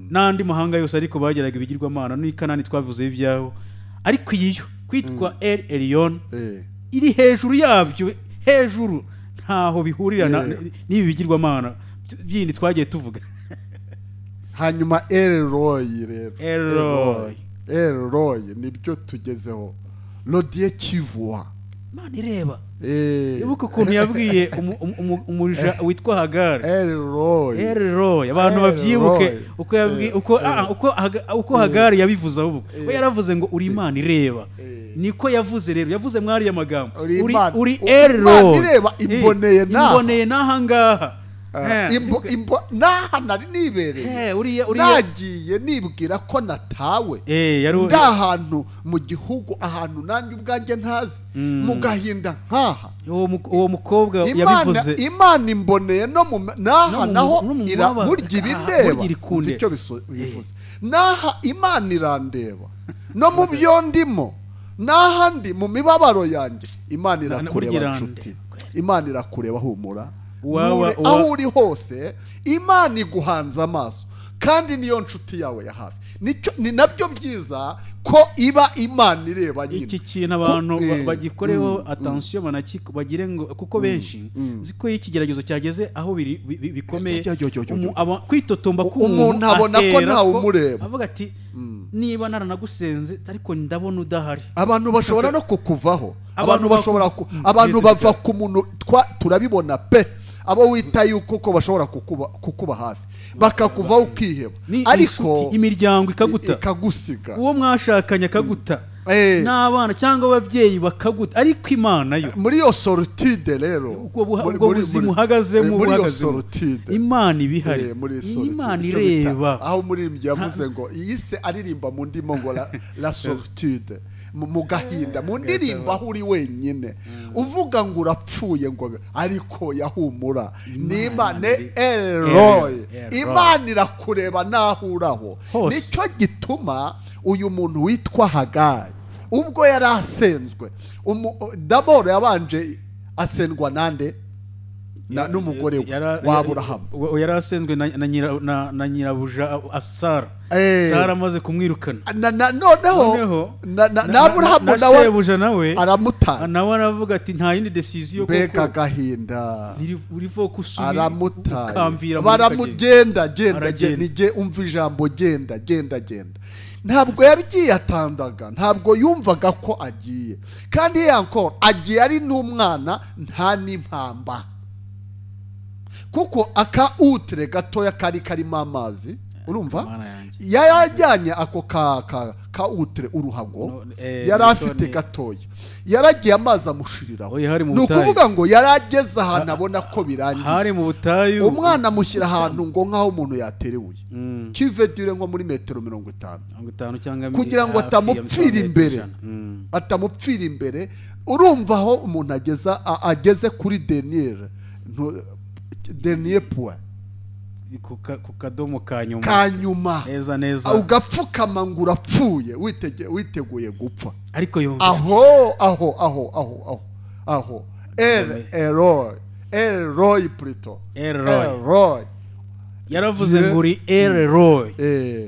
n'andi mahanga yose, ariko bageraga ibigirwamana n'i Kanani twavuze ibyaho. Ariko iyo kwitwa El Elyon iri hejuru yabyo, hejuru ntaho bihurira n'ibi bigirwamana bindi twagiye tuvuga. Hanyuma El Roi rero, El Roi nibyo tugezeho, le Dieu qui voit, Imana ireba. Ibuka ukuntu yabwiye umuja witwa Hagari, El Roi, El Roi, abantu babyibuke uko yabwiye, uko Hagari yabivuze, ahubwo we yaravuze ngo uri Imana ireba. Niko yavuze rero, yavuze mwari amagambo uri El Roi, ireba, imboneye naha, imboneye naha ngaha, naha nari nibereye, nagiye nibwira ko natawe, ndi ahantu mu gihugu, ahantu nanjye ubwanjye ntazi, mu gahinda nkaha. Uwo mukobwa yabivuze, Imana imboneye no mu naha, naho burya ibindeba, icyo bivuze, naha Imana irandeba no mu byo ndimo, n'ahandi mu mibabaro yanjye, Imana irakureba nshuti, Imana irakureba, humura. Aho uri hose Imana iguhanze amaso, kandi niyo nshuti yawe ya hafi. Ni nabyo byiza ko iba Imana ireba nyine. Iki kintu abantu bagikoreho attention, bagire ngo kuko benshi nzi ko ikigeragezo cyageze aho bikomeye, kwitotomba k'umuntu abona ko ntawe umureba, avuga ati niba naranagusenze ariko ndabona udahari. Abantu bashobora no kukuvaho, abantu bashobora abantu bava ku muntu, turabibona pe, abo wita yuko ko bashobora kukuba hafi bakakuvaho ukiheba, ariko imiryango ikaguta, ikagusiga, uwo mwashakanye akaguta, n'abana cyangwa ababyeyi bakaguta, ariko Imana yo muri iyo solitude rero, ubwo buzima uhagazemo, muri iyo solitude Imana ibihari, Imana ireba. Aho umuririmbyi yavuze ngo yise aririmba mu ndimo ngo la solitude, mu gahinda, mu ndirimbo aho uri wenyine uvuga ngo urapfuye ngo, ariko yahumura ni El Roi, Imana irakureba naho uraho. Nicyo gituma uyu muntu witwa Hagari ubwo yari asenzwe, daboro yabanje asendwa nande n'umugore wa Aburahamu, yari asenzwe na nyirabuja Sara. Sara amaze kumwirukana, noneho na Aburahamu nawe nawe aramutanga, nawe aravuga ati nta yindi decision, mbega agahinda, aramutanga, baramugenda genda genda, umva ijambo genda genda genda. Ntabwo yabyiyatandaga, ntabwo yumvaga ko agiye, kandi yankora agiye ari n'umwana nta n'impamba, kuko aka utre gatoya kari karimo amazi Urumva yarajyanye ako ka utre uruhago yari afite gatoya, yaragiye amazi amushiriraho. Ni ukuvuga ngo yarageze ahantu abona ko birangiye, hari mu butayu, umwana amushyira ahantu ngo nk'aho umuntu yaterewe kivedure nko muri metero 50 cyangwa kugira ngo atamupfira imbere, atamupfira imbere. Urumva aho umuntu ageze kuri dernier point, ku kadomo ka nyuma neza neza, ugapfukama ngo urapfuye, witeguye gupfa. Ariko yumva aho aho aho aho aho El Elroy plutôt Elroy yaravuze ngo uri Elroy,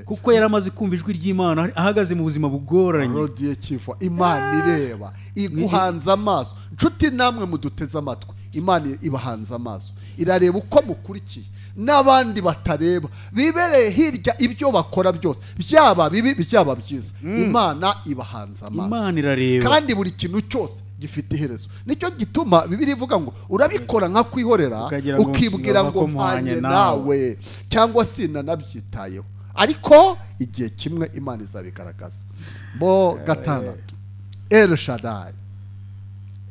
kuko yaramaze kumva ijwi ry'Imana ahagaze mu buzima bugoranye. Rodiye kiva Imana ireba iguhanze amaso. Nshuti namwe muduteze amatwi, Imana ibahanze amaso, irareba uko mukurikiye n'abandi batareba bibereye hirya, ibyo bakora byose byaba bibi byaba byiza, Imana ibahanze amaso, Imana irareba, kandi buri kintu cyose gifite iherezo. Nicyo gituma Bibiliya ivuga ngo urabikora nka kwihorera, ukibwira ngo mpanye nawe cyangwa sinanabyitayeho, ariko igihe kimwe Imana izabigaragaza. Bo gatandatu, El Shaddai,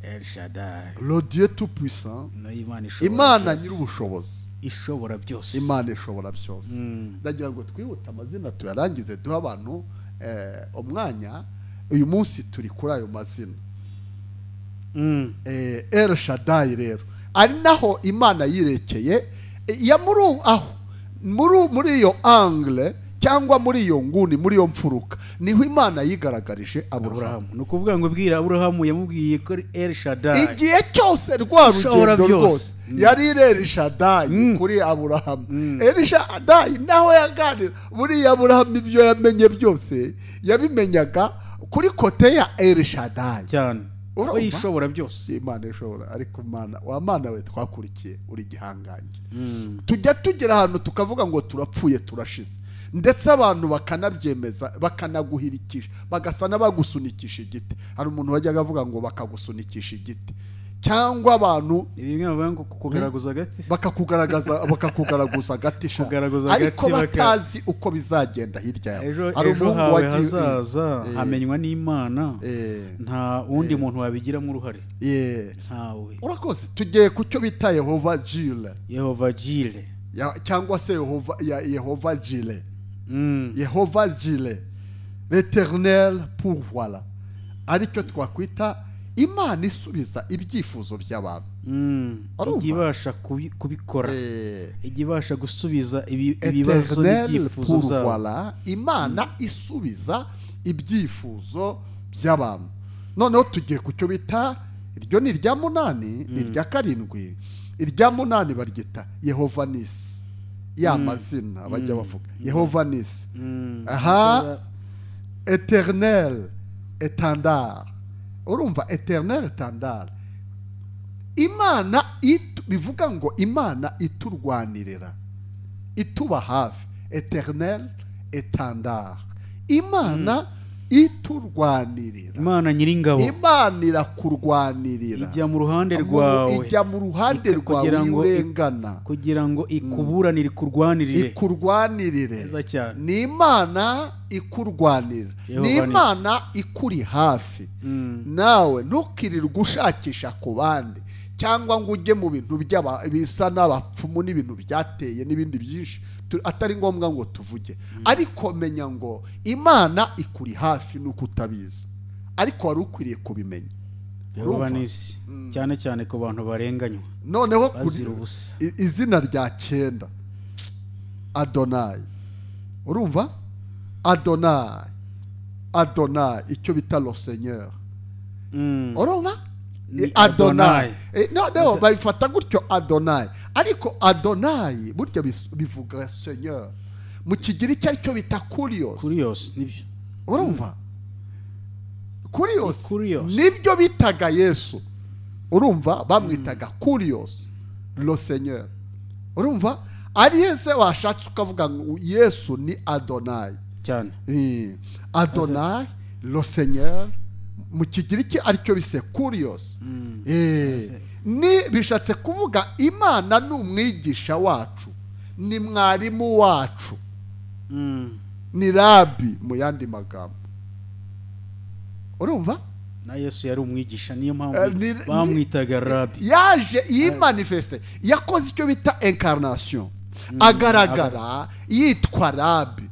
El Shaddai, le Dieu tout puissant, Imana nyir'ubushobozi, ishobora byose, Imana ishobora byose. Ndagira ngo twihute amazina tuyarangize, duha abantu umwanya. Uyu munsi turi kuri ayo mazina. El Shaddai rero ari naho Imana yirekeye ya muri aho muri iyo angle cyangwa muri iyo nguni, muri iyo mfuruka, niho Imana yigaragarije Aburahamu. Ni ukuvuga ngo bwira Aburahamu yamubwiye ko El Shaddai igihe cyose rwa rugendo rwose yari El Shaddai kuri Aburahamu. El Shaddai naho yaganira buriya Aburahamu ibyo yamenye byose yabimenyaga kuri kote ya El Shaddai cyane, ko ishobora byose, Imana ishobora. Ariko Imana wa Mana we twakurikiye uri gihangange. Tujya tugera ahantu tukavuga ngo turapfuye turashize, ndetse abantu bakanabyemeza bakanaguhirikisha, bagasa n'abagusunikisha igiti. Hari umuntu wajyaga avuga ngo bakagusunikisha igiti, cyangwa abantu kukugaragaza agati, bakakugaragaza agati, ariko batazi uko bizagenda hirya yawe. Hari umuhungu wagiye hazaza hamenywa n'Imana, nta wundi muntu wabigiramo uruhare, ntawe. Urakoze. Tugiye ku cyo bita Yehova Jire, Yehova Jire cyangwa se Yehova Jire, Yehova Jire, l'Éternel pourvoira, aricyo twakwita Imana isubiza ibyifuzo by'abantu, ijya ibasha kubikora, ijya ibasha gusubiza ibibazo n'ibyifuzo byabo. Imana isubiza ibyifuzo by'abantu. Noneho tugiye ku cyo bita iryo ni irya munani, ni irya karindwi. Irya munani baryita Yehova Nisi, ya mazina bajya bavuga Yehova Nisi. Aha Eternel etandard, urumva Eternel etandard, Imana bivuga ngo Imana iturwanirira, ituba hafi. Eternel etandard, Imana iturwanirira, Imana nyiringabo, Imana irakurwanirira, ijya mu ruhande rwawe, ijya mu ruhande rwawe urengana, kugira ngo ikuburanire, ikurwanirire, ikurwanirire. Ni Imana ikurwanirira, ni Imana ikuri hafi. Nawe ntukirirwe ushakisha ku bandi, cyangwa ngo ujye mu bintu bisa n'abapfumu n'ibintu byateye n'ibindi byinshi atari ngombwa ngo tuvuge. Ariko menya ngo Imana ikuri hafi nuko utabizi, ariko wari ukwiriye kubimenya. Yehova Nisi, cyane cyane ku bantu barenganywa. Noneho izina rya cyenda, Adonai. Urumva Adonai, Adonai icyo bita le Seigneur. Urumva Adonai. No, babifata gutyo Adonai, ariko Adonai burya bivuga Seigneur mu Kigiriki aricyo bita Kurios. Kurios nibyo. Urumva Kurios nibyo bitaga Yesu. Urumva bamwitaga Kurios le Seigneur. Urumva ari yese washatse ukavuga ngo Yesu ni Adonai cyane. Adonai le Seigneur mu Kigiriki aricyo bise Kurios. Ni bishatse kuvuga Imana ni umwigisha wacu, ni mwarimu wacu. Ni rabi mu yandi magambo. Urumva? Na Yesu yari umwigisha, niyo mpamvu bamwitaga rabi. Yaje yimanifeste, yakoze icyo bita incarnation, agaragara yitwa rabi,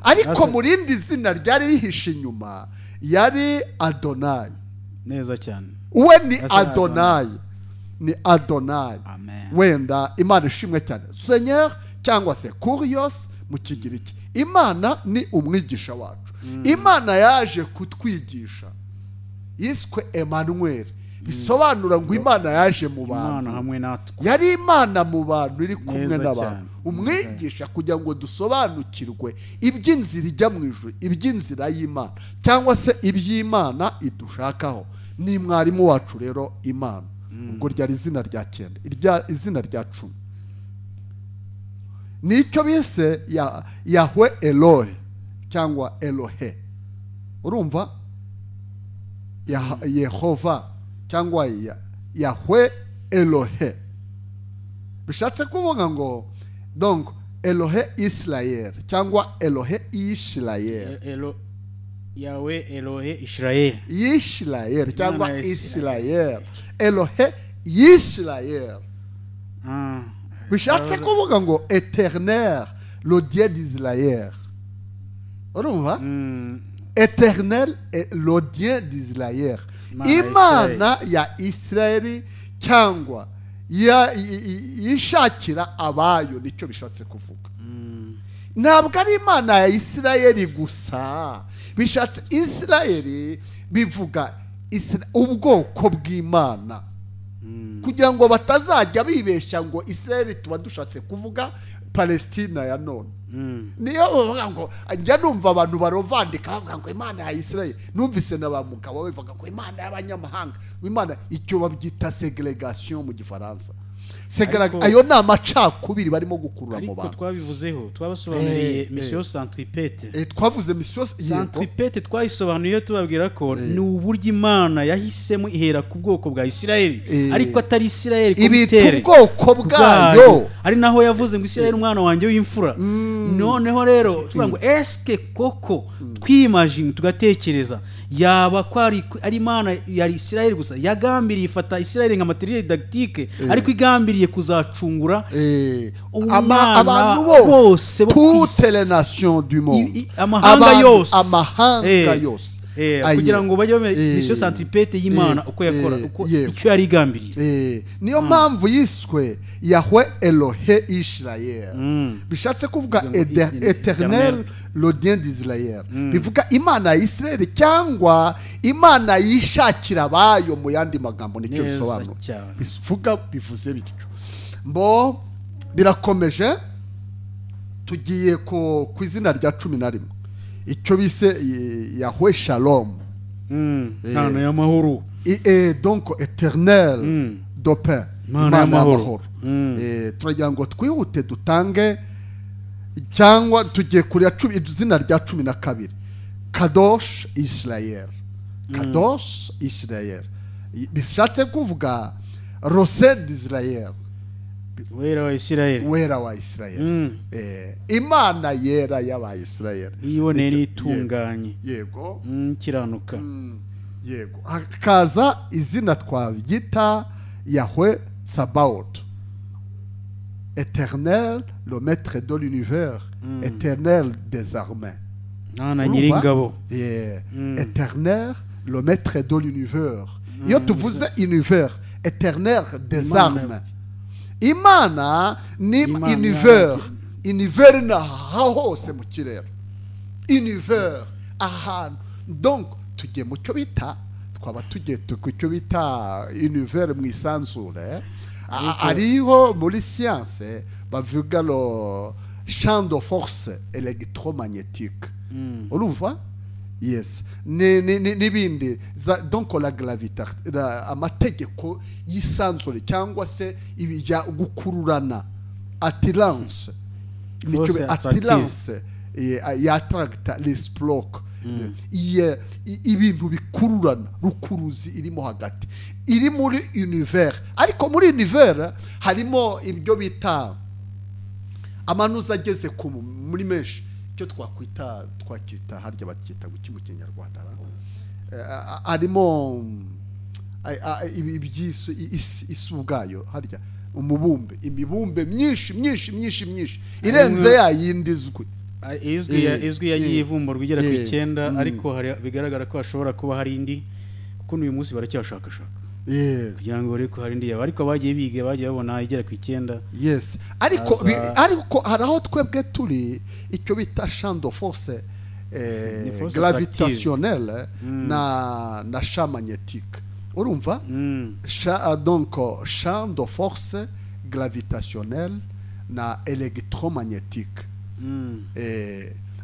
ariko mu rindi zina ryari rihishe inyuma yari Adonai. Neza cyane. We ni Adonai, ni Adonai. Wenda Imana ishimwe cyane. Seigneur cyangwa se Kurios mu Kigiriki. Imana ni umwigisha wacu. Imana yaje kutwigisha. Yiswe Emmanuel, bisobanura ngo Imana yaje mu bantu. Yari Imana mu bantu, iri kumwe n'abantu. Umwigisha kugira ngo dusobanukirwe iby'inzira ijya mu ijuru, iby'inzira y'Imana cyangwa se iby'Imana idushakaho. Ni mwarimu wacu rero Imana. Ubwo ryari izina rya 9, izina rya 10 nicyo bise Yahwe Elohe cyangwa Elohe. Urumva? Yehova cyangwa Yahwe Elohe, bishatse kuvuga ngo donc Elohe Israel cyangwa Elohe Israel, Yahwe Elohe Israel, Israel cyangwa Israel, Elohe Israel. Bishatse kuvuga ngo Éternel le Dieu d'Israël. Urumva? Éternel est le Dieu d'Israël. Imana ya Israeli cyangwa yishakira abayo, nicyo bishatse kuvuga. Ntabwo ari Imana ya Israeli gusa, bishatse Israeli bivuga ubwoko bw'Imana, kugira ngo batazajya bibeshya ngo Israeli tuba dushatse kuvuga Palestina ya none. Niyo bavuga ngo njya numva abantu barovandika bavuga ngo Imana ya Israel, numvise na ba mugabo bavuga ngo Imana y'abanyamahanga, Imana icyo babyita segregation mu Gifaransa. Ayo ni amacakubiri barimo gukurura mu bantu. Ariko twabivuzeho, twabasobanuriye mission centripète. Twavuze mission centripète, twayisobanuye tubabwira ko ni uburyo Imana yahisemo ihera ku bwoko bwa Israel, ariko atari Israel ko bitere ubwoko bwayo, ari naho yavuze ngo Israel umwana wanjye w'imfura. Noneho rero tuvuga ngo eske koko twimagine tugatekereza yaba ko ari Imana ya Israel gusa yagambiriye ifata Israel nka materiel didactique, ariko igambiriye kuzacungura abantu bose, toutes les nations du monde, amahanga yose, amahanga yose, kugira ngo bajye bamenya mission centripète y'Imana uko yakora, uko icyo yari igambiriye. Niyo mpamvu yiswe Yahwe Elohe Israel, bishatse kuvuga Éternel le Dieu d'Israël, bivuga Imana ya Israel cyangwa Imana yishakira abayo mu yandi magambo, nicyo bisobanura. Bivuga bivuze bityo. Mbo birakomeje, tugiye ku izina rya 11, icyo bise Yahwe Shalom, Imana y'amahoro. Donc Éternel de paix, Imana y'amahoro. Turagira ngo twihute dutange cyangwa tugiye kuri izina rya 12, Kadosh Israel. Kadosh Israel bishatse kuvuga Rose d'Israel, wera wa Israel, wera wa Israel. Imana yera y'Abayisrael, ibone n'itunganye, yego, kiranuka, yego. Hakaza izina twabyita Yahwe Sabaoth, Éternel le maître de l'univers, Éternel des armées, Imana nyiringabo, Éternel le maître de l'univers. Iyo tuvuze univers, Éternel des armées, Imana ni univers, univers na hose mu kirere, univers ahantu. Donc tugiye mu cyo bita, twaba tugiye ku cyo bita univers mu isanzure, ariho muri science bavuga le champ de force électromagnétique. Urumva? Yes, n'ibindi. Donc la gravité, amategeko y'isanzure cyangwa se ibijya gukururana, attirance, nicyo attirance ya attracta les blocs, ibintu bikururana, rukuruzi irimo hagati, iri muri univers. Ariko muri univers harimo ibyo bita amanuza ageze ku muri menshi, Icyo twakwita twakita harya bakita guki mu Kinyarwanda, arimo ibyisi isi ubwayo, harya umubumbe, imibumbe myinshi myinshi myinshi myinshi irenze ya yindi izwi izwi yagiye ivumburwa igera ku 9, ariko bigaragara ko hashobora kuba hari indi, kuko n'uyu munsi baracyashakashaka kugira ngo ariko hari indi yaba, ariko bagiye biga bagiye babona igera ku 9. Yes, ariko ariko hari aho twebwe turi icyo bita champ de force gravitationnelle na champ magnétique, urumva? Donc champ de force gravitationnelle na électromagnétique.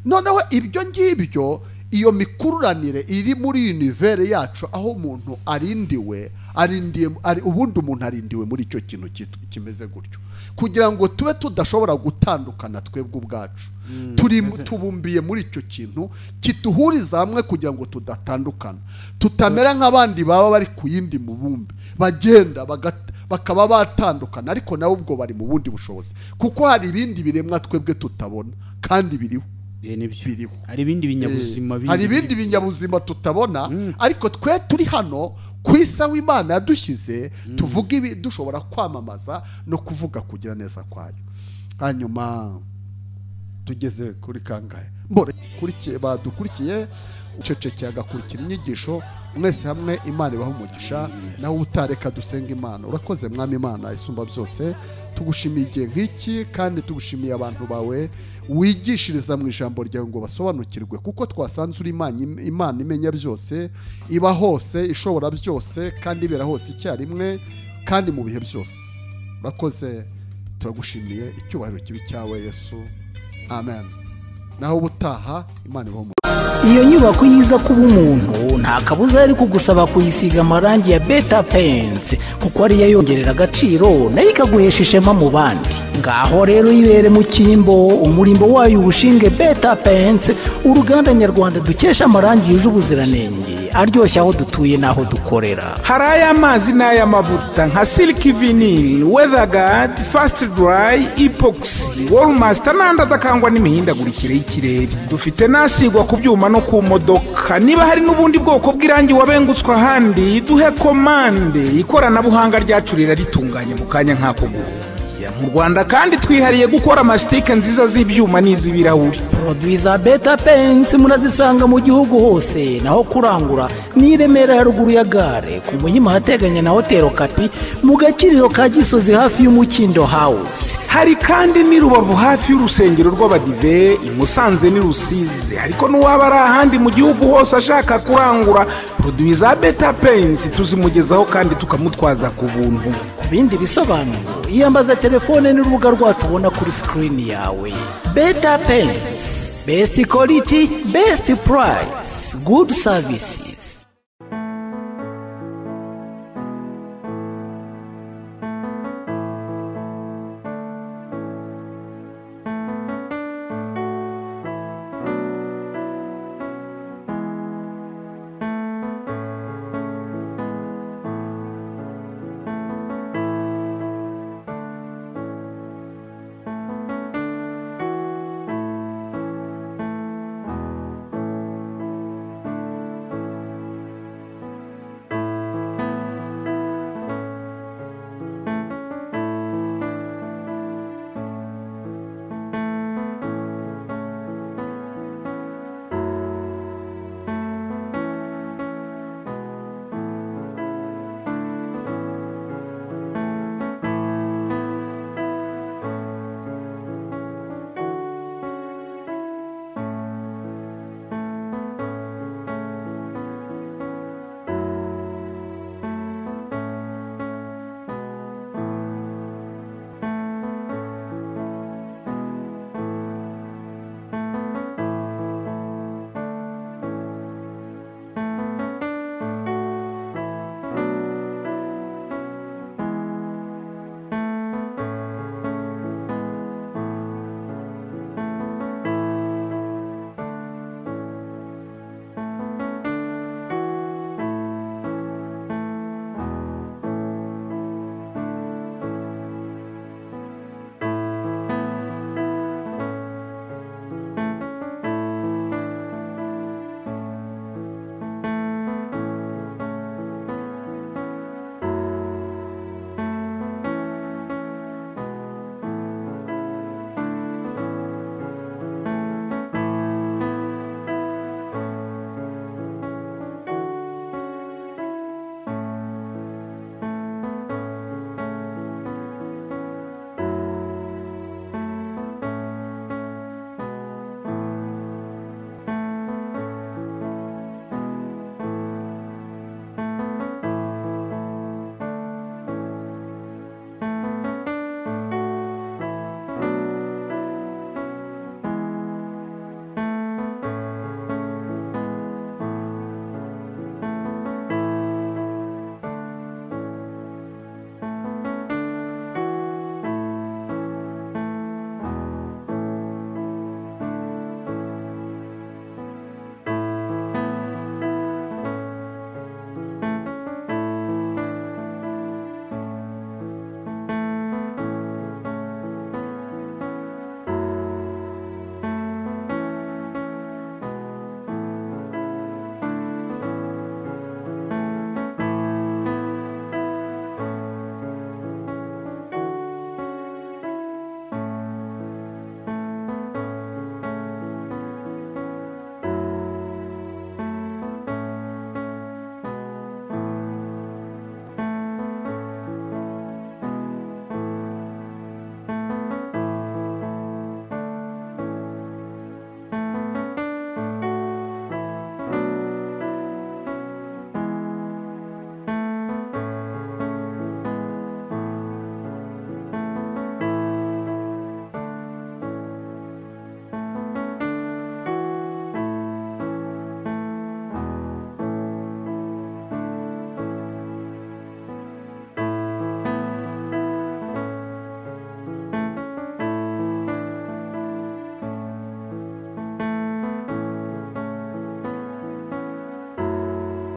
Noneho ibyo ngibyo, iyo mikururanire iri muri univere yacu, aho umuntu arindiwe, arindiye ubundi umuntu arindiwe muri icyo kintu kimeze gutyo, kugira ngo tube tudashobora gutandukana twebwe ubwacu, turi tubumbiye muri icyo kintu kituhuriza hamwe kugira ngo tudatandukana, tutamera nk'abandi baba bari ku yindi mubumbe bagenda bakaba batandukana, ariko nabo ubwo bari mu bundi bushobozi, kuko hari ibindi biremwa twebwe tutabona kandi biriho. Biriho. Hari ibindi binyabuzima, hari ibindi binyabuzima tutabona, ariko twe turi hano ku isi aho Imana yadushyize, tuvuga ibi dushobora kwamamaza no kuvuga kugira neza kwayo. Hanyuma tugeze kuri kangahe? Mbore kurikiye badukurikiye ucecekeye agakurikira inyigisho, mwese hamwe Imana ibahe umugisha, nawe utareka dusenga Imana. Urakoze Mwami Imana isumba byose, tugushimiye igihe nk'iki, kandi tugushimiye abantu bawe wigishiriza mu ijambo ryawe ngo basobanukirwe, kuko twasanze uri Imana imenya byose, iba hose, ishobora byose, kandi ibera hose icyarimwe, kandi mu bihe byose. Urakoze, turagushimiye, icyubahiro kibi cyawe Yesu. Amen. Naho ubutaha Imana ibahe. Iyo nyubako yiza kuba umuntu nta kabuza yari kugusaba kuyisiga amarangi ya Beta Paints, kuko ariyo yongerera agaciro nayo ikaguhesha ishema mu bandi. Ngaho rero ibere mu cyimbo, umurimbo wayo uwushinge Beta Paints, uruganda nyarwanda dukesha amarangi yuje ubuziranenge, aryoshye aho dutuye n'aho dukorera. Hari ay'amazi n'ay'amavuta nka Silk Vinyl, Weatherguard, Fast Dry, Epoxy, Wallmaster n'andi adakangwa n'imihindagurikire y'ikirere. Dufite n'asigwa ku byuma no ku modoka. Niba hari n'ubundi bwoko bw'irangi wabengutswe ahandi, duhe komande, ikoranabuhanga ryacu riraritunganya mu kanya nk'ako guhuya. Mu Rwanda kandi twihariye gukora amasitike nziza z'ibyuma n'iz'ibirahuri. Produits za Beta Paints murazisanga mu gihugu hose, naho kurangura ni Remera ya ruguru ya gare, ku Muhima hateganye na Hotel Okapi, mu Gakiriro ka Gisozi hafi y'Umukindo House. Hari kandi ni Rubavu hafi y'urusengero rw'Abadive, i Musanze ni Rusizi, ariko n'uwaba ari ahandi mu gihugu hose ashaka kurangura produits za Beta Paints tuzimugezaho kandi tukamutwaza ku buntu. Ku bindi bisobanuro iyambaza telefone n'urubuga rwacu ubona kuri screen yawe. Beta Paints, best quality, best price, good services.